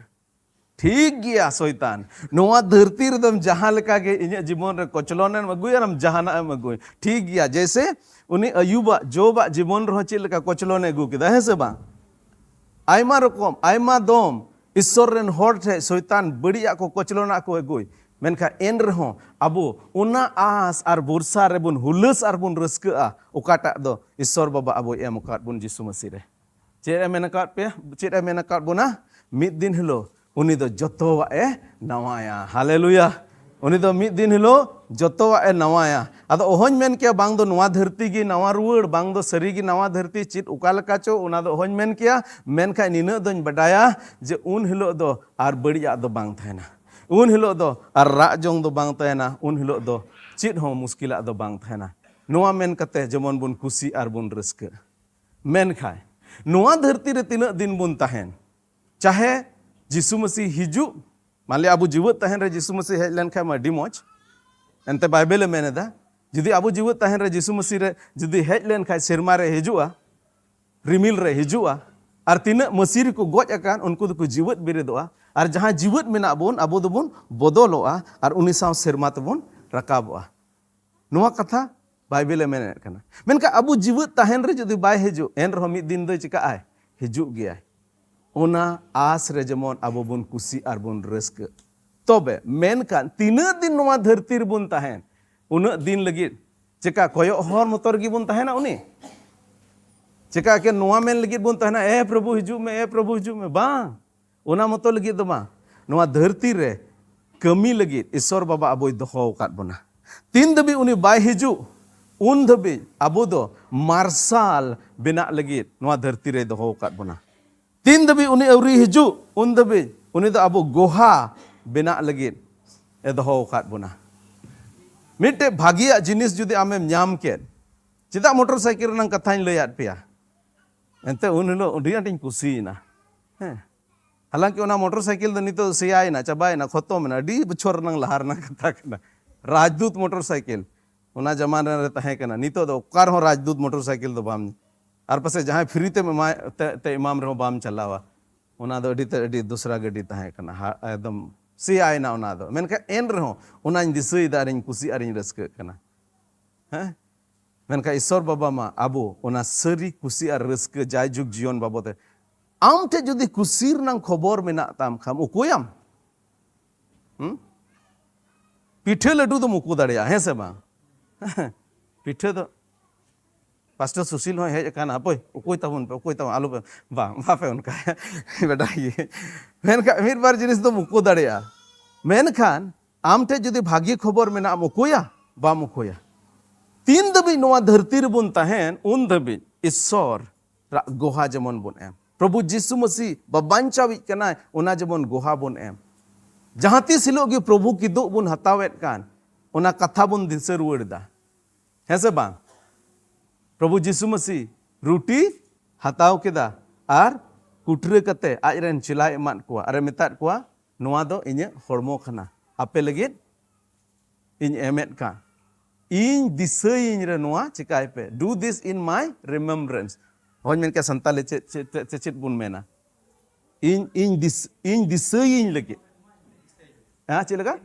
ᱴᱷᱤᱠ ᱜᱮᱭᱟ ᱥᱚᱭᱛᱟᱱ, ᱱᱚᱣᱟ ᱫᱷᱟᱹᱨᱛᱤ ᱨᱮᱫᱚᱢ ᱡᱟᱦᱟᱸ ᱞᱮᱠᱟ ᱜᱮ ᱤᱧᱟᱹᱜ ᱡᱤᱵᱚᱱ ᱨᱮ ᱠᱚᱪᱞᱚᱱ ᱮᱢ ᱟᱹᱜᱩᱭᱟ, ᱟᱨ ᱡᱟᱦᱟᱱᱟᱜ ᱮᱢ ᱟᱹᱜᱩᱭ, ᱴᱷᱤᱠ ᱜᱮᱭᱟ᱾ ᱡᱮᱭᱥᱮ ᱩᱱᱤ ᱟᱭᱩᱵᱟᱜ, ᱡᱳᱵᱟᱜ ᱡᱤᱵᱚᱱ ᱨᱮᱦᱚᱸ ᱪᱮᱫ ᱞᱮᱠᱟ ᱠᱚᱪᱞᱚᱱ ᱮ ᱟᱹᱜᱩ ᱠᱮᱫᱟ, ᱦᱮᱸ ᱥᱮ ᱵᱟᱝ? ᱟᱭᱢᱟ ᱨᱚᱠᱚᱢ, ᱟᱭᱢᱟ ᱫᱚᱢ ᱤᱥᱥᱚᱨ ᱨᱮᱱ ᱦᱚᱲ ᱴᱷᱮᱡ ᱥᱚᱭᱛᱟᱱ ᱵᱟᱹᱲᱤᱡᱟᱜ ᱠᱚ ᱠᱚᱪᱞᱚᱱᱟᱜ ᱠᱚ ᱟᱹᱜᱩᱭ, ᱢᱮᱱᱠᱷᱟᱱ ᱮᱱ ᱨᱮᱦᱚᱸ ᱟᱵᱚ ᱚᱱᱟ ᱟᱸᱥ ᱟᱨ ᱵᱷᱚᱨᱥᱟ ᱨᱮᱵᱚᱱ ᱦᱩᱞᱟᱹᱥ ᱟᱨ ᱵᱚᱱ ᱨᱟᱹᱥᱠᱟᱹᱜᱼᱟ, ᱚᱠᱟᱴᱟᱜ ᱫᱚ ᱤᱥᱥᱚᱨ ᱵᱟᱵᱟ ᱟᱵᱚᱭ ᱮᱢ ᱟᱠᱟᱫ ᱵᱚᱱ ᱡᱤᱥᱩ ᱢᱟᱹᱥᱤ ᱨᱮ᱾ ᱪᱮᱫ ᱮ ᱢᱮᱱ ᱟᱠᱟᱫ ᱯᱮᱭᱟ? ᱪᱮᱫ ᱮ ᱢᱮᱱ ᱟᱠᱟᱫ ᱵᱚᱱᱟ? ᱢᱤᱫ ᱫᱤᱱ ᱦᱤᱞᱳᱜ ᱩᱱᱤ ᱫᱚ ᱡᱚᱛᱚᱣᱟᱜ ᱮ ᱱᱟᱣᱟᱭᱟ᱾ ᱦᱟᱞᱮᱞᱩᱭᱟ! ᱩᱱᱤ ᱫᱚ ᱢᱤᱫ ᱫᱤᱱ ᱦᱤᱞᱳᱜ ᱡᱚᱛᱚᱣᱟᱜ ᱮ ᱱᱟᱣᱟᱭᱟ᱾ ᱟᱫᱚ ᱚᱦᱚᱧ ᱢᱮᱱ ᱠᱮᱭᱟ ᱵᱟᱝ ᱫᱚ ᱱᱚᱣᱟ ᱫᱷᱟᱹᱨᱛᱤ ᱜᱮ ᱱᱟᱣᱟ ᱨᱩᱣᱟᱹᱲ, ᱵᱟᱝ ᱫᱚ ᱥᱟᱹᱨᱤ ᱜᱮ ᱱᱟᱣᱟ ᱫᱷᱟᱹᱨᱛᱤ, ᱪᱮᱫ ᱚᱠᱟ ᱞᱮᱠᱟ ᱪᱚ, ᱚᱱᱟ ᱫᱚ ᱚᱦᱚᱧ ᱢᱮᱱ ᱠᱮᱭᱟ᱾ ᱢᱮᱱᱠᱷᱟᱱ ᱱᱤᱱᱟᱹᱜ ᱫᱚᱧ ᱵᱟᱰᱟᱭᱟ ᱡᱮ ᱩᱱ ᱦᱤᱞᱳᱜ ᱫᱚ ᱟᱨ ᱵᱟᱹᱲᱤᱡᱟᱜ ᱫᱚ ᱵᱟᱝ ᱛᱟᱦᱮᱱᱟ᱾ ᱩᱱ ᱦᱤᱞᱳᱜ ᱫᱚ ᱟᱨ ᱨᱟᱜ ᱡᱚᱝ ᱫᱚ ᱵᱟᱝ ᱛᱟᱦᱮᱱᱟ᱾ ᱩᱱ ᱦᱤᱞᱳᱜ ᱫᱚ ᱪᱮᱫ ᱦᱚᱸ ᱢᱩᱥᱠᱤᱞᱟᱜ ᱫᱚ ᱵᱟᱝ ᱛᱟᱦᱮᱱᱟ᱾ ᱱᱚᱣᱟ ᱢᱮᱱ ᱠᱟᱛᱮ ᱡᱮᱢᱚᱱ ᱵᱚᱱ ᱠᱩᱥᱤ ᱟᱨ ᱵᱚᱱ ᱨᱟᱹᱥᱠᱟᱹᱜ᱾ ᱢᱮᱱᱠᱷᱟᱱ ᱱᱚᱣᱟ ᱫᱷᱟᱹᱨᱛᱤ ᱨᱮ ᱛᱤᱱᱟᱹᱜ ᱫᱤᱱ ᱵᱚᱱ ᱛᱟᱦᱮᱱ, ᱪᱟᱦᱮ ᱡᱤᱥᱩ ᱢᱟᱹᱥᱤ ᱦᱤᱡᱩᱜ, ᱢᱟᱱᱞᱤᱭᱟ ᱟᱵᱚ ᱡᱤᱣᱮᱫ ᱛᱟᱦᱮᱱ ᱨᱮ ᱡᱤᱥᱩ ᱢᱟᱹᱥᱤ ᱦᱮᱡ ᱞᱮᱱᱠᱷᱟᱱ ᱢᱟ ᱟᱹᱰᱤ ᱢᱚᱡᱽ᱾ ᱮᱱᱛᱮ ᱵᱟᱭᱵᱮᱞᱮ ᱢᱮᱱ ᱮᱫᱟ, ᱡᱩᱫᱤ ᱟᱵᱚ ᱡᱤᱣᱮᱫ ᱛᱟᱦᱮᱱ ᱨᱮ ᱡᱤᱥᱩ ᱢᱟᱹᱥᱤ ᱨᱮ ᱡᱩᱫᱤ ᱦᱮᱡ ᱞᱮᱱᱠᱷᱟᱱ, ᱥᱮᱨᱢᱟ ᱨᱮ ᱦᱤᱡᱩᱜᱼᱟ, ᱨᱤᱢᱤᱞ ᱨᱮ ᱦᱤᱡᱩᱜᱼᱟ, ᱟᱨ ᱛᱤᱱᱟᱹᱜ ᱢᱟᱹᱥᱤ ᱨᱮᱠᱚ ᱜᱚᱡ ᱟᱠᱟᱱ ᱩᱱᱠᱩ ᱫᱚᱠᱚ ᱡᱤᱣᱮᱫ ᱵᱮᱨᱮᱫᱚᱜᱼᱟ, ᱟᱨ ᱡᱟᱦᱟᱸᱭ ᱡᱤᱣᱮᱫ ᱢᱮᱱᱟᱜ ᱵᱚᱱ ᱟᱵᱚ ᱫᱚᱵᱚᱱ ᱵᱚᱫᱚᱞᱚᱜᱼᱟ ᱟᱨ ᱩᱱᱤ ᱥᱟᱶ ᱥᱮᱨᱢᱟ ᱛᱮᱵᱚᱱ ᱨᱟᱠᱟᱵᱚᱜᱼᱟ᱾ ᱱᱚᱣᱟ ᱠᱟᱛᱷᱟ ᱵᱟᱭᱵᱮᱞᱮ ᱢᱮᱱᱮᱫ ᱠᱟᱱᱟ᱾ ᱢᱮᱱᱠᱷᱟᱱ ᱟᱵᱚ ᱡᱤᱣᱮᱫ ᱛᱟᱦᱮᱱ ᱨᱮ ᱡᱩᱫᱤ ᱵᱟᱭ ᱦᱤᱡᱩᱜ, ᱮᱱ ᱨᱮᱦᱚᱸ ᱢᱤᱫ ᱫᱤᱱ ᱫᱚᱭ ᱪᱤᱠᱟᱜᱼᱟᱭ? ᱦᱤᱡᱩᱜ ᱜᱮᱭᱟᱭ᱾ ᱚᱱᱟ ᱟᱸᱥ ᱨᱮ ᱡᱮᱢᱚᱱ ᱟᱵᱚ ᱵᱚᱱ ᱠᱩᱥᱤ ᱟᱨ ᱵᱚᱱ ᱨᱟᱹᱥᱠᱟᱹᱜ᱾ ᱛᱚᱵᱮ ᱢᱮᱱᱠᱷᱟᱱ ᱛᱤᱱᱟᱹᱜ ᱫᱤᱱ ᱱᱚᱣᱟ ᱫᱷᱟᱹᱨᱛᱤ ᱨᱮᱵᱚᱱ ᱛᱟᱦᱮᱱ, ᱩᱱᱟᱹᱜ ᱫᱤᱱ ᱞᱟᱹᱜᱤᱫ ᱪᱮᱠᱟ ᱠᱚᱭᱚᱜ ᱦᱚᱨ ᱢᱚᱛᱚ ᱨᱮᱜᱮ ᱵᱚᱱ ᱛᱟᱦᱮᱱᱟ ᱩᱱᱤ? ᱪᱮᱠᱟ ᱮᱠᱮᱱ ᱱᱚᱣᱟ ᱢᱮᱱ ᱞᱟᱹᱜᱤᱫ ᱵᱚᱱ ᱛᱟᱦᱮᱱᱟ, "ᱮ ᱯᱨᱚᱵᱷᱩ ᱦᱤᱡᱩᱜ ᱢᱮ, ᱮ ᱯᱨᱚᱵᱷᱩ ᱦᱤᱡᱩᱜ ᱢᱮ"? ᱵᱟᱝ, ᱚᱱᱟ ᱢᱚᱛᱚ ᱞᱟᱹᱜᱤᱫ ᱫᱚ ᱵᱟᱝ᱾ ᱱᱚᱣᱟ ᱫᱷᱟᱹᱨᱛᱤ ᱨᱮ ᱠᱟᱹᱢᱤ ᱞᱟᱹᱜᱤᱫ ᱤᱥᱚᱨ ᱵᱟᱵᱟ ᱟᱵᱚᱭ ᱫᱚᱦᱚ ᱟᱠᱟᱫ ᱵᱚᱱᱟ᱾ ᱛᱤᱱ ᱫᱷᱟᱹᱵᱤᱡ ᱩᱱᱤ ᱵᱟᱭ ᱦᱤᱡᱩᱜ, ᱩᱱ ᱫᱷᱟᱹᱵᱤᱡ ᱟᱵᱚ ᱫᱚ ᱢᱟᱨᱥᱟᱞ ᱵᱮᱱᱟᱜ ᱞᱟᱹᱜᱤᱫ ᱱᱚᱣᱟ ᱫᱷᱟᱹᱨᱛᱤ ᱨᱮᱭ ᱫᱚᱦᱚ ᱟᱠᱟᱫ ᱵᱚᱱᱟ᱾ ᱛᱤᱱ ᱫᱷᱟᱹᱵᱤᱡ ᱩᱱᱤ ᱟᱹᱣᱨᱤ ᱦᱤᱡᱩᱜ, ᱩᱱ ᱫᱷᱟᱹᱵᱤᱡ ᱩᱱᱤ ᱫᱚ ᱟᱵᱚ ᱜᱚᱦᱟ ᱵᱮᱱᱟᱜ ᱞᱟᱹᱜᱤᱫ ᱮ ᱫᱚᱦᱚ ᱟᱠᱟᱫ ᱵᱚᱱᱟ᱾ ᱢᱤᱫᱴᱮᱡ ᱵᱷᱟᱹᱜᱤᱭᱟᱜ ᱡᱤᱱᱤᱥ ᱡᱩᱫᱤ ᱟᱢᱮᱢ ᱧᱟᱢ ᱠᱮᱫ, ᱪᱮᱫᱟᱜ ᱢᱚᱴᱚᱨ ᱥᱟᱭᱠᱮᱞ ᱨᱮᱱᱟᱜ ᱠᱟᱛᱷᱟᱧ ᱞᱟᱹᱭᱟᱫ ᱯᱮᱭᱟ? ᱮᱱᱛᱮ ᱩᱱ ᱦᱤᱞᱳᱜ ᱟᱹᱰᱤ ᱟᱸᱴᱤᱧ ᱠᱩᱥᱤᱭᱮᱱᱟ᱾ ᱦᱮᱸ, ᱦᱟᱞᱟᱝᱠᱤ ᱚᱱᱟ ᱢᱚᱴᱚᱨ ᱥᱟᱭᱠᱮᱞ ᱫᱚ ᱱᱤᱛᱚᱜ ᱥᱮᱭᱟᱭᱮᱱᱟ, ᱪᱟᱵᱟᱭᱮᱱᱟ, ᱠᱷᱚᱛᱚᱢ ᱮᱱᱟ, ᱟᱹᱰᱤ ᱵᱚᱪᱷᱚᱨ ᱨᱮᱱᱟᱜ ᱞᱟᱦᱟ ᱨᱮᱱᱟᱜ ᱠᱟᱛᱷᱟ ᱠᱟᱱᱟ᱾ ᱨᱟᱡᱽᱫᱩᱛ ᱢᱚᱴᱚᱨ ᱥᱟᱭᱠᱮᱞ ᱚᱱᱟ ᱡᱟᱢᱟᱱᱟ ᱨᱮ ᱛᱟᱦᱮᱸ ᱠᱟᱱᱟ᱾ ᱱᱤᱛᱚᱜ ᱫᱚ ᱚᱠᱟ ᱨᱮᱦᱚᱸ ᱨᱟᱡᱽᱫᱩᱛ ᱢᱚᱴᱚᱨ ᱥᱟᱭᱠᱮᱞ ᱫᱚ ᱵᱟᱢ, ᱟᱨ ᱯᱟᱥᱮᱡ ᱡᱟᱦᱟᱸᱭ ᱯᱷᱨᱤ ᱛᱮᱢ ᱮᱢᱟᱭ ᱛᱮ, ᱛᱮ ᱮᱢᱟᱢ ᱨᱮᱦᱚᱸ ᱵᱟᱢ ᱪᱟᱞᱟᱣᱟ᱾ ᱚᱱᱟ ᱫᱚ ᱟᱹᱰᱤ ᱛᱮ ᱟᱹᱰᱤ ᱫᱚᱥᱨᱟ ᱜᱟᱹᱰᱤ ᱛᱟᱦᱮᱸ ᱠᱟᱱᱟ, ᱦᱟ-, ᱮᱠᱫᱚᱢ ᱥᱮᱭᱟᱭᱮᱱᱟ ᱚᱱᱟ ᱫᱚ᱾ ᱢᱮᱱᱠᱷᱟᱱ ᱮᱱ ᱨᱮᱦᱚᱸ ᱚᱱᱟᱧ ᱫᱤᱥᱟᱹᱭᱮᱫᱟ ᱟᱨᱤᱧ ᱠᱩᱥᱤ ᱟᱨᱤᱧ ᱨᱟᱹᱥᱠᱟᱹᱜ ᱠᱟᱱᱟ᱾ ᱦᱮᱸ, ᱢᱮᱱᱠᱷᱟᱱ ᱤᱥᱚᱨ ᱵᱟᱵᱟ ᱢᱟ ᱟᱵᱚ ᱚᱱᱟ ᱥᱟᱹᱨᱤ ᱠᱩᱥᱤ ᱟᱨ ᱨᱟᱹᱥᱠᱟᱹ ᱡᱟᱭᱡᱩᱜᱽ ᱡᱤᱭᱚᱱ ᱵᱟᱵᱚᱫ ᱛᱮ, ᱟᱢ ᱴᱷᱮᱱ ᱡᱩᱫᱤ ᱠᱩᱥᱤ ᱨᱮᱱᱟᱜ ᱠᱷᱚᱵᱚᱨ ᱢᱮᱱᱟᱜ ᱛᱟᱢ ᱠᱷᱟᱱ, ᱚᱠᱚᱭᱟᱢ? ᱦᱩᱸ? ᱯᱤᱴᱷᱟᱹ ᱞᱟᱹᱰᱩ ᱫᱚᱢ ᱩᱠᱩ ᱫᱟᱲᱮᱭᱟᱜᱼᱟ, ᱦᱮᱸ ᱥᱮ ᱵᱟᱝ? ᱯᱤᱴᱷᱟᱹ ᱫᱚ ᱯᱟᱥᱴᱚᱨ ᱥᱩᱥᱤᱞ ᱦᱚᱸᱭ ᱦᱮᱡ ᱟᱠᱟᱱᱟ, ᱦᱟᱯᱳᱭ, ᱚᱠᱚᱭ ᱛᱟᱵᱚᱱ ᱯᱮ, ᱚᱠᱚᱭ ᱛᱟᱵᱚᱱ, ᱟᱞᱚ ᱯᱮ, ᱵᱟᱝ, ᱵᱟᱯᱮ ᱚᱱᱠᱟᱭᱟ᱾ ᱵᱟᱰᱟᱭ ᱜᱮ᱾ ᱢᱮᱱᱠᱷᱟᱱ ᱢᱤᱫ ᱵᱟᱨ ᱡᱤᱱᱤᱥ ᱫᱚᱢ ᱩᱠᱩ ᱫᱟᱲᱮᱭᱟᱜᱼᱟ᱾ ᱢᱮᱱᱠᱷᱟᱱ ᱟᱢ ᱴᱷᱮᱱ ᱡᱩᱫᱤ ᱵᱷᱟᱹᱜᱤ ᱠᱷᱚᱵᱚᱨ ᱢᱮᱱᱟᱜᱼᱟ, ᱮᱢ ᱩᱠᱩᱭᱟ? ᱵᱟᱢ ᱩᱠᱩᱭᱟ᱾ ᱛᱤᱱ ᱫᱷᱟᱹᱵᱤᱡ ᱱᱚᱣᱟ ᱫᱷᱟᱹᱨᱛᱤ ᱨᱮᱵᱚᱱ ᱛᱟᱦᱮᱱ, ᱩᱱ ᱫᱷᱟᱹᱵᱤᱡ ᱤᱥᱥᱚᱨ ᱨᱟᱜ ᱜᱚᱦᱟ ᱡᱮᱢᱚᱱ ᱵᱚᱱ ᱮᱢ᱾ ᱯᱨᱚᱵᱷᱩ ᱡᱤᱥᱩ ᱢᱟᱹᱥᱤ ᱵᱟᱧᱪᱟᱣᱤᱡ ᱠᱟᱱᱟᱭ, ᱚᱱᱟ ᱡᱮᱢᱚᱱ ᱜᱚᱦᱟ ᱵᱚᱱ ᱮᱢ᱾ ᱡᱟᱦᱟᱸ ᱛᱤᱥ ᱦᱤᱞᱳᱜ ᱜᱮ ᱯᱨᱚᱵᱷᱩ ᱠᱤᱫᱩᱜ ᱵᱚᱱ ᱦᱟᱛᱟᱣᱮᱫ ᱠᱟᱱ, ᱚᱱᱟ ᱠᱟᱛᱷᱟ ᱵᱚᱱ ᱫᱤᱥᱟᱹ ᱨᱩᱣᱟᱹᱲ ᱮᱫᱟ᱾ ᱦᱮᱸ ᱥᱮ ᱵᱟᱝ? ᱯᱨᱚᱵᱷᱩ ᱡᱤᱥᱩ ᱢᱟᱹᱥᱤ ᱨᱩᱴᱤ ᱦᱟᱛᱟᱣ ᱠᱮᱫᱟ ᱟᱨ ᱠᱩᱴᱨᱟᱹ ᱠᱟᱛᱮ ᱟᱡ ᱨᱮᱱ ᱪᱮᱞᱟᱭ ᱮᱢᱟᱫ ᱠᱚᱣᱟ ᱟᱨᱮ ᱢᱮᱛᱟᱫ ᱠᱚᱣᱟ, "ᱱᱚᱣᱟ ᱫᱚ ᱤᱧᱟᱹᱜ ᱦᱚᱲᱢᱚ ᱠᱟᱱᱟ, ᱟᱯᱮ ᱞᱟᱹᱜᱤᱫ ᱤᱧ ᱮᱢᱮᱫ ᱠᱟᱱ, ᱤᱧ ᱫᱤᱥᱟᱹᱭᱤᱧ ᱨᱮ ᱱᱚᱣᱟ ᱪᱤᱠᱟᱭ ᱯᱮ, do this in my remembrance." ᱦᱚᱧ ᱢᱮᱱ ᱠᱮᱭᱟ ᱥᱟᱱᱛᱟᱞᱤ ᱪᱮᱫ, ᱪᱮᱫ, ᱪᱮᱫ, ᱪᱮᱫ ᱵᱚᱱ ᱢᱮᱱᱟ? ᱤᱧ, ᱤᱧ ᱫᱤᱥ-, ᱤᱧ ᱫᱤᱥᱟᱹᱭᱤᱧ ᱞᱟᱹᱜᱤᱫ᱾ ᱦᱮᱸ, ᱪᱮᱫ ᱞᱮᱠᱟ?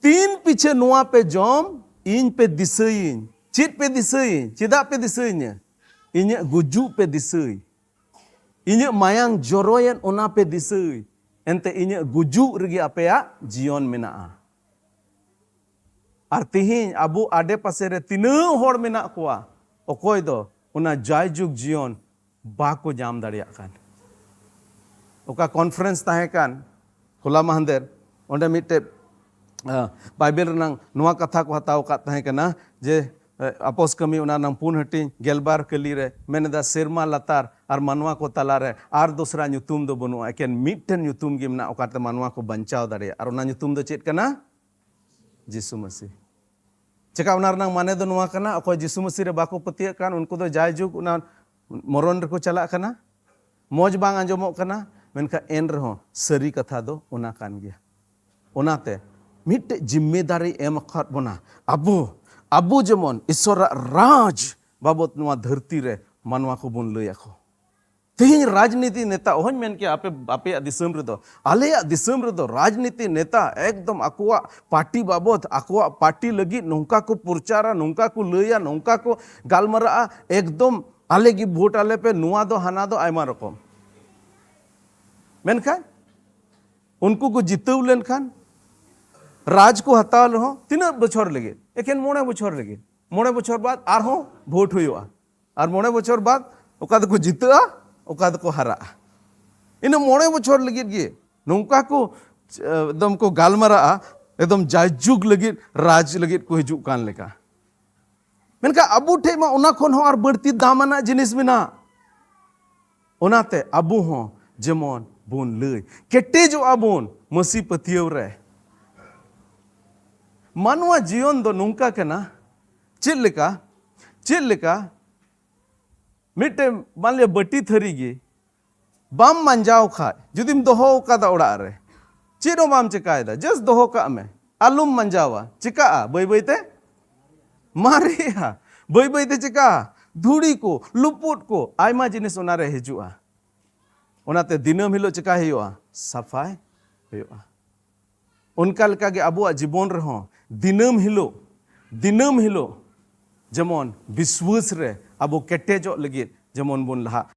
ᱛᱤᱱ ᱯᱤᱪᱷᱮ ᱱᱚᱣᱟ ᱯᱮ ᱡᱚᱢ, ᱤᱧ ᱯᱮ ᱫᱤᱥᱟᱹᱭᱤᱧ᱾ ᱪᱮᱫ ᱯᱮ ᱫᱤᱥᱟᱹᱭᱤᱧ? ᱪᱮᱫᱟᱜ ᱯᱮ ᱫᱤᱥᱟᱹᱭᱤᱧᱟ? ᱤᱧᱟᱹᱜ ᱜᱩᱡᱩᱜ ᱯᱮ ᱫᱤᱥᱟᱹᱭ᱾ ᱤᱧᱟᱹᱜ ᱢᱟᱭᱟᱝ ᱡᱚᱨᱚᱭᱮᱱ, ᱚᱱᱟ ᱯᱮ ᱫᱤᱥᱟᱹᱭ᱾ ᱮᱱᱛᱮ ᱤᱧᱟᱹᱜ ᱜᱩᱡᱩᱜ ᱨᱮᱜᱮ ᱟᱯᱮᱭᱟᱜ ᱡᱤᱭᱚᱱ ᱢᱮᱱᱟᱜᱼᱟ᱾ ᱟᱨ ᱛᱤᱦᱤᱧ ᱟᱵᱚ ᱟᱰᱮ ᱯᱟᱥᱮ ᱨᱮ ᱛᱤᱱᱟᱹᱜ ᱦᱚᱲ ᱢᱮᱱᱟᱜ ᱠᱚᱣᱟ, ᱚᱠᱚᱭ ᱫᱚ ᱚᱱᱟ ᱡᱟᱭᱡᱩᱜᱽ ᱡᱤᱭᱚᱱ ᱵᱟᱠᱚ ᱧᱟᱢ ᱫᱟᱲᱮᱭᱟᱜ ᱠᱟᱱ? ᱚᱠᱟ ᱠᱚᱱᱯᱷᱟᱨᱮᱱᱥ ᱛᱟᱦᱮᱸ ᱠᱟᱱ ᱦᱚᱞᱟ ᱢᱟᱦᱫᱮᱨ, ᱚᱸᱰᱮ ᱢᱤᱫᱴᱮᱡ, ᱟ, ᱵᱟᱭᱵᱮᱞ ᱨᱮᱱᱟᱝ ᱱᱚᱣᱟ ᱠᱟᱛᱷᱟ ᱠᱚ ᱦᱟᱛᱟᱣ ᱟᱠᱟᱫ ᱛᱟᱦᱮᱸ ᱠᱟᱱᱟ ᱡᱮ, ᱮ, ᱟᱯᱚᱥ ᱠᱟᱹᱢᱤ ᱚᱱᱟ ᱨᱮᱱᱟᱝ ᱯᱩᱱ ᱦᱟᱹᱴᱤᱧ ᱜᱮᱞᱵᱟᱨ ᱠᱟᱹᱞᱤ ᱨᱮ ᱢᱮᱱ ᱮᱫᱟ, "ᱥᱮᱨᱢᱟ ᱞᱟᱛᱟᱨ ᱟᱨ ᱢᱟᱱᱣᱟ ᱠᱚ ᱛᱟᱞᱟᱨᱮ ᱟᱨ ᱫᱚᱥᱨᱟ ᱧᱩᱛᱩᱢ ᱫᱚ ᱵᱟᱹᱱᱩᱜᱼᱟ, ᱮᱠᱮᱱ ᱢᱤᱫᱴᱮᱱ ᱧᱩᱛᱩᱢ ᱜᱮ ᱢᱮᱱᱟᱜᱼᱟ, ᱚᱠᱟᱛᱮ ᱢᱟᱱᱣᱟ ᱠᱚ ᱵᱟᱧᱪᱟᱣ ᱫᱟᱲᱮᱭᱟᱜᱼᱟ, ᱟᱨ ᱚᱱᱟ ᱧᱩᱛᱩᱢ ᱫᱚ ᱪᱮᱫ ᱠᱟᱱᱟ? ᱡᱤᱥᱩ ᱢᱟᱹᱥᱤ᱾" ᱪᱮᱠᱟ ᱚᱱᱟ ᱨᱮᱱᱟᱝ ᱢᱟᱱᱮ ᱫᱚ ᱱᱚᱣᱟ ᱠᱟᱱᱟ, ᱚᱠᱚᱭ ᱡᱤᱥᱩ ᱢᱟᱹᱥᱤ ᱨᱮ ᱵᱟᱠᱚ ᱯᱟᱹᱛᱭᱟᱹᱜ ᱠᱟᱱ, ᱩᱱᱠᱩ ᱫᱚ ᱡᱟᱭᱡᱩᱜᱽ ᱚᱱᱟ ᱢᱚᱨᱚᱱ ᱨᱮᱠᱚ ᱪᱟᱞᱟᱜ ᱠᱟᱱᱟ, ᱢᱚᱡᱽ ᱵᱟᱝ ᱟᱸᱡᱚᱢᱚᱜ ᱠᱟᱱᱟ, ᱢᱮᱱᱠᱷᱟᱱ ᱮᱱ ᱨᱮᱦᱚᱸ ᱥᱟᱹᱨᱤ ᱠᱟᱛᱷᱟ ᱫᱚ ᱚᱱᱟ ᱠᱟᱱ ᱜᱮᱭᱟ᱾ ᱚᱱᱟᱛᱮ ᱢᱤᱫᱴᱮᱡ ᱡᱤᱢᱢᱮᱫᱟᱨᱤ ᱮᱢ ᱟᱠᱟᱫ ᱵᱚᱱᱟ, ᱟᱵᱚ, ᱟᱵᱚ ᱡᱮᱢᱚᱱ ᱤᱥᱚᱨᱟᱜ ᱨᱟᱡᱽ ᱵᱟᱵᱚᱛ ᱱᱚᱣᱟ ᱫᱷᱟᱹᱨᱛᱤ ᱨᱮ ᱢᱟᱱᱣᱟ ᱠᱚᱵᱚᱱ ᱞᱟᱹᱭ ᱟᱠᱚ᱾ ᱛᱮᱦᱮᱧ ᱨᱟᱡᱽᱱᱤᱛᱤ ᱱᱮᱛᱟ, ᱚᱦᱚᱧ ᱢᱮᱱ ᱠᱮᱭᱟ ᱟᱯᱮ, ᱟᱯᱮᱭᱟᱜ ᱫᱤᱥᱚᱢ ᱨᱮᱫᱚ, ᱟᱞᱮᱭᱟᱜ ᱫᱤᱥᱚᱢ ᱨᱮᱫᱚ ᱨᱟᱡᱽᱱᱤᱛᱤ ᱱᱮᱛᱟ ᱮᱠᱫᱚᱢ ᱟᱠᱚᱣᱟᱜ ᱯᱟᱨᱴᱤ ᱵᱟᱵᱚᱛ, ᱟᱠᱚᱣᱟᱜ ᱯᱟᱨᱴᱤ ᱞᱟᱹᱜᱤᱫ ᱱᱚᱝᱠᱟ ᱠᱚ ᱯᱨᱚᱪᱟᱨᱟ, ᱱᱚᱝᱠᱟ ᱠᱚ ᱞᱟᱹᱭᱟ, ᱱᱚᱝᱠᱟ ᱠᱚ ᱜᱟᱞᱢᱟᱨᱟᱜᱼᱟ, ᱮᱠᱫᱚᱢ ᱟᱞᱮ ᱜᱮ ᱵᱷᱳᱴ ᱟᱞᱮ ᱯᱮ, ᱱᱚᱣᱟ ᱫᱚ ᱦᱟᱱᱟ ᱫᱚ ᱟᱭᱢᱟ ᱨᱚᱠᱚᱢ᱾ ᱢᱮᱱᱠᱷᱟᱱ ᱩᱱᱠᱩ ᱠᱚ ᱡᱤᱛᱟᱹᱣ ᱞᱮᱱᱠᱷᱟᱱ, ᱨᱟᱡᱽ ᱠᱚ ᱦᱟᱛᱟᱣ ᱨᱮᱦᱚᱸ ᱛᱤᱱᱟᱹᱜ ᱵᱚᱪᱷᱚᱨ ᱞᱟᱹᱜᱤᱫ? ᱮᱠᱮᱱ ᱢᱚᱬᱮ ᱵᱚᱪᱷᱚᱨ ᱞᱟᱹᱜᱤᱫ᱾ ᱢᱚᱬᱮ ᱵᱚᱪᱷᱚᱨ ᱵᱟᱫ ᱟᱨᱦᱚᱸ ᱵᱷᱳᱴ ᱦᱩᱭᱩᱜᱼᱟ᱾ ᱟᱨ ᱢᱚᱬᱮ ᱵᱚᱪᱷᱚᱨ ᱵᱟᱫ ᱚᱠᱟ ᱫᱚᱠᱚ ᱡᱤᱛᱟᱹᱜᱼᱟ, ᱚᱠᱟ ᱫᱚᱠᱚ ᱦᱟᱨᱟᱜᱼᱟ᱾ ᱤᱱᱟᱹ ᱢᱚᱬᱮ ᱵᱚᱪᱷᱚᱨ ᱞᱟᱹᱜᱤᱫ ᱜᱮ ᱱᱚᱝᱠᱟ ᱠᱚ, ᱮᱠᱫᱚᱢ ᱠᱚ ᱜᱟᱞᱢᱟᱨᱟᱜᱼᱟ, ᱮᱠᱫᱚᱢ ᱡᱟᱭᱡᱩᱜᱽ ᱞᱟᱹᱜᱤᱫ, ᱨᱟᱡᱽ ᱞᱟᱹᱜᱤᱫ ᱠᱚ ᱦᱤᱡᱩᱜ ᱠᱟᱱ ᱞᱮᱠᱟ᱾ ᱢᱮᱱᱠᱷᱟᱱ ᱟᱵᱚ ᱴᱷᱮᱱ ᱢᱟ ᱚᱱᱟ ᱠᱷᱚᱱ ᱦᱚᱸ ᱟᱨ ᱵᱟᱹᱲᱛᱤ ᱫᱟᱢ ᱟᱱᱟᱜ ᱡᱤᱱᱤᱥ ᱢᱮᱱᱟᱜ᱾ ᱚᱱᱟᱛᱮ ᱟᱵᱚ ᱦᱚᱸ ᱡᱮᱢᱚᱱ ᱵᱚᱱ ᱞᱟᱹᱭ, ᱠᱮᱴᱮᱡᱚᱜᱼᱟ ᱵᱚᱱ ᱢᱟᱹᱥᱤ ᱯᱟᱹᱛᱭᱟᱹᱣ ᱨᱮ᱾ ᱢᱟᱱᱣᱟ ᱡᱤᱭᱚᱱ ᱫᱚ ᱱᱚᱝᱠᱟ ᱠᱟᱱᱟ, ᱪᱮᱫ ᱞᱮᱠᱟ, ᱪᱮᱫ ᱞᱮᱠᱟ ᱢᱤᱫᱴᱮᱱ, ᱢᱟᱱ ᱞᱤᱭᱟ, ᱵᱟᱹᱴᱤ ᱛᱷᱟᱹᱨᱤ ᱜᱮ ᱵᱟᱢ ᱢᱟᱸᱡᱟᱣ ᱠᱷᱟᱡ, ᱡᱩᱫᱤᱢ ᱫᱚᱦᱚ ᱟᱠᱟᱫᱟ ᱚᱲᱟᱜ ᱨᱮ, ᱪᱮᱫ ᱦᱚᱸ ᱵᱟᱢ ᱪᱮᱠᱟᱭᱮᱫᱟ, ᱡᱟᱥᱴ ᱫᱚᱦᱚ ᱠᱟᱜ ᱢᱮ, ᱟᱞᱚᱢ ᱢᱟᱸᱡᱟᱣᱟ, ᱪᱮᱠᱟᱜᱼᱟ? ᱵᱟᱹᱭ ᱵᱟᱹᱭ ᱛᱮ ᱢᱟᱨᱮᱜᱼᱟ, ᱵᱟᱹᱭ ᱵᱟᱹᱭ ᱛᱮ ᱪᱮᱠᱟᱜᱼᱟ? ᱫᱷᱩᱲᱤ ᱠᱚ, ᱞᱩᱯᱩᱫ ᱠᱚ, ᱟᱭᱢᱟ ᱡᱤᱱᱤᱥ ᱚᱱᱟ ᱨᱮ ᱦᱤᱡᱩᱜᱼᱟ᱾ ᱚᱱᱟᱛᱮ ᱫᱤᱱᱟᱹᱢ ᱦᱤᱞᱳᱜ ᱪᱮᱠᱟᱭ ᱦᱩᱭᱩᱜᱼᱟ? ᱥᱟᱯᱷᱟᱭ ᱦᱩᱭᱩᱜᱼᱟ᱾ ᱚᱱᱠᱟ ᱞᱮᱠᱟᱜᱮ ᱟᱵᱚᱣᱟᱜ ᱡᱤᱵᱚᱱ ᱨᱮᱦᱚᱸ ᱫᱤᱱᱟᱹᱢ ᱦᱤᱞᱳᱜ, ᱫᱤᱱᱟᱹᱢ ᱦᱤᱞᱳᱜ ᱡᱮᱢᱚᱱ ᱵᱤᱥᱣᱟᱹᱥ ᱨᱮ ᱟᱵᱚ ᱠᱮᱴᱮᱡᱚᱜ ᱞᱟᱹᱜᱤᱫ ᱡᱮᱢᱚᱱ ᱵᱚᱱ ᱞᱟᱦᱟᱜ᱾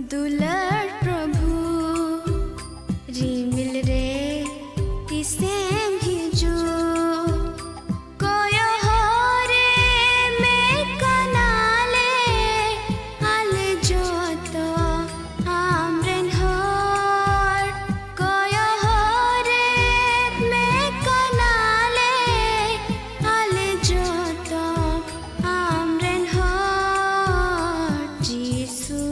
ᱫᱩᱞᱟᱹᱲ ᱯᱨᱚᱵᱷᱩ, ᱨᱤᱢᱤᱞ ᱨᱮ ᱛᱤᱥᱮᱢ ᱦᱤᱡᱩᱜ? ᱠᱚᱭᱚᱜ ᱦᱚᱨ ᱨᱮ ᱢᱮ ᱠᱟᱱᱟᱞᱮ ᱟᱞᱮ ᱡᱚᱛᱚ ᱟᱢᱨᱮᱱ ᱦᱚᱲ᱾ ᱠᱚᱭᱚᱜ ᱦᱚᱨ ᱨᱮ ᱢᱮ ᱠᱟᱱᱟᱞᱮ ᱟᱞᱮ ᱡᱚᱛᱚ ᱟᱢᱨᱮᱱ ᱦᱚᱲ᱾ ᱡᱤᱥᱩ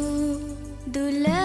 ᱫᱩᱞᱟᱹᱲ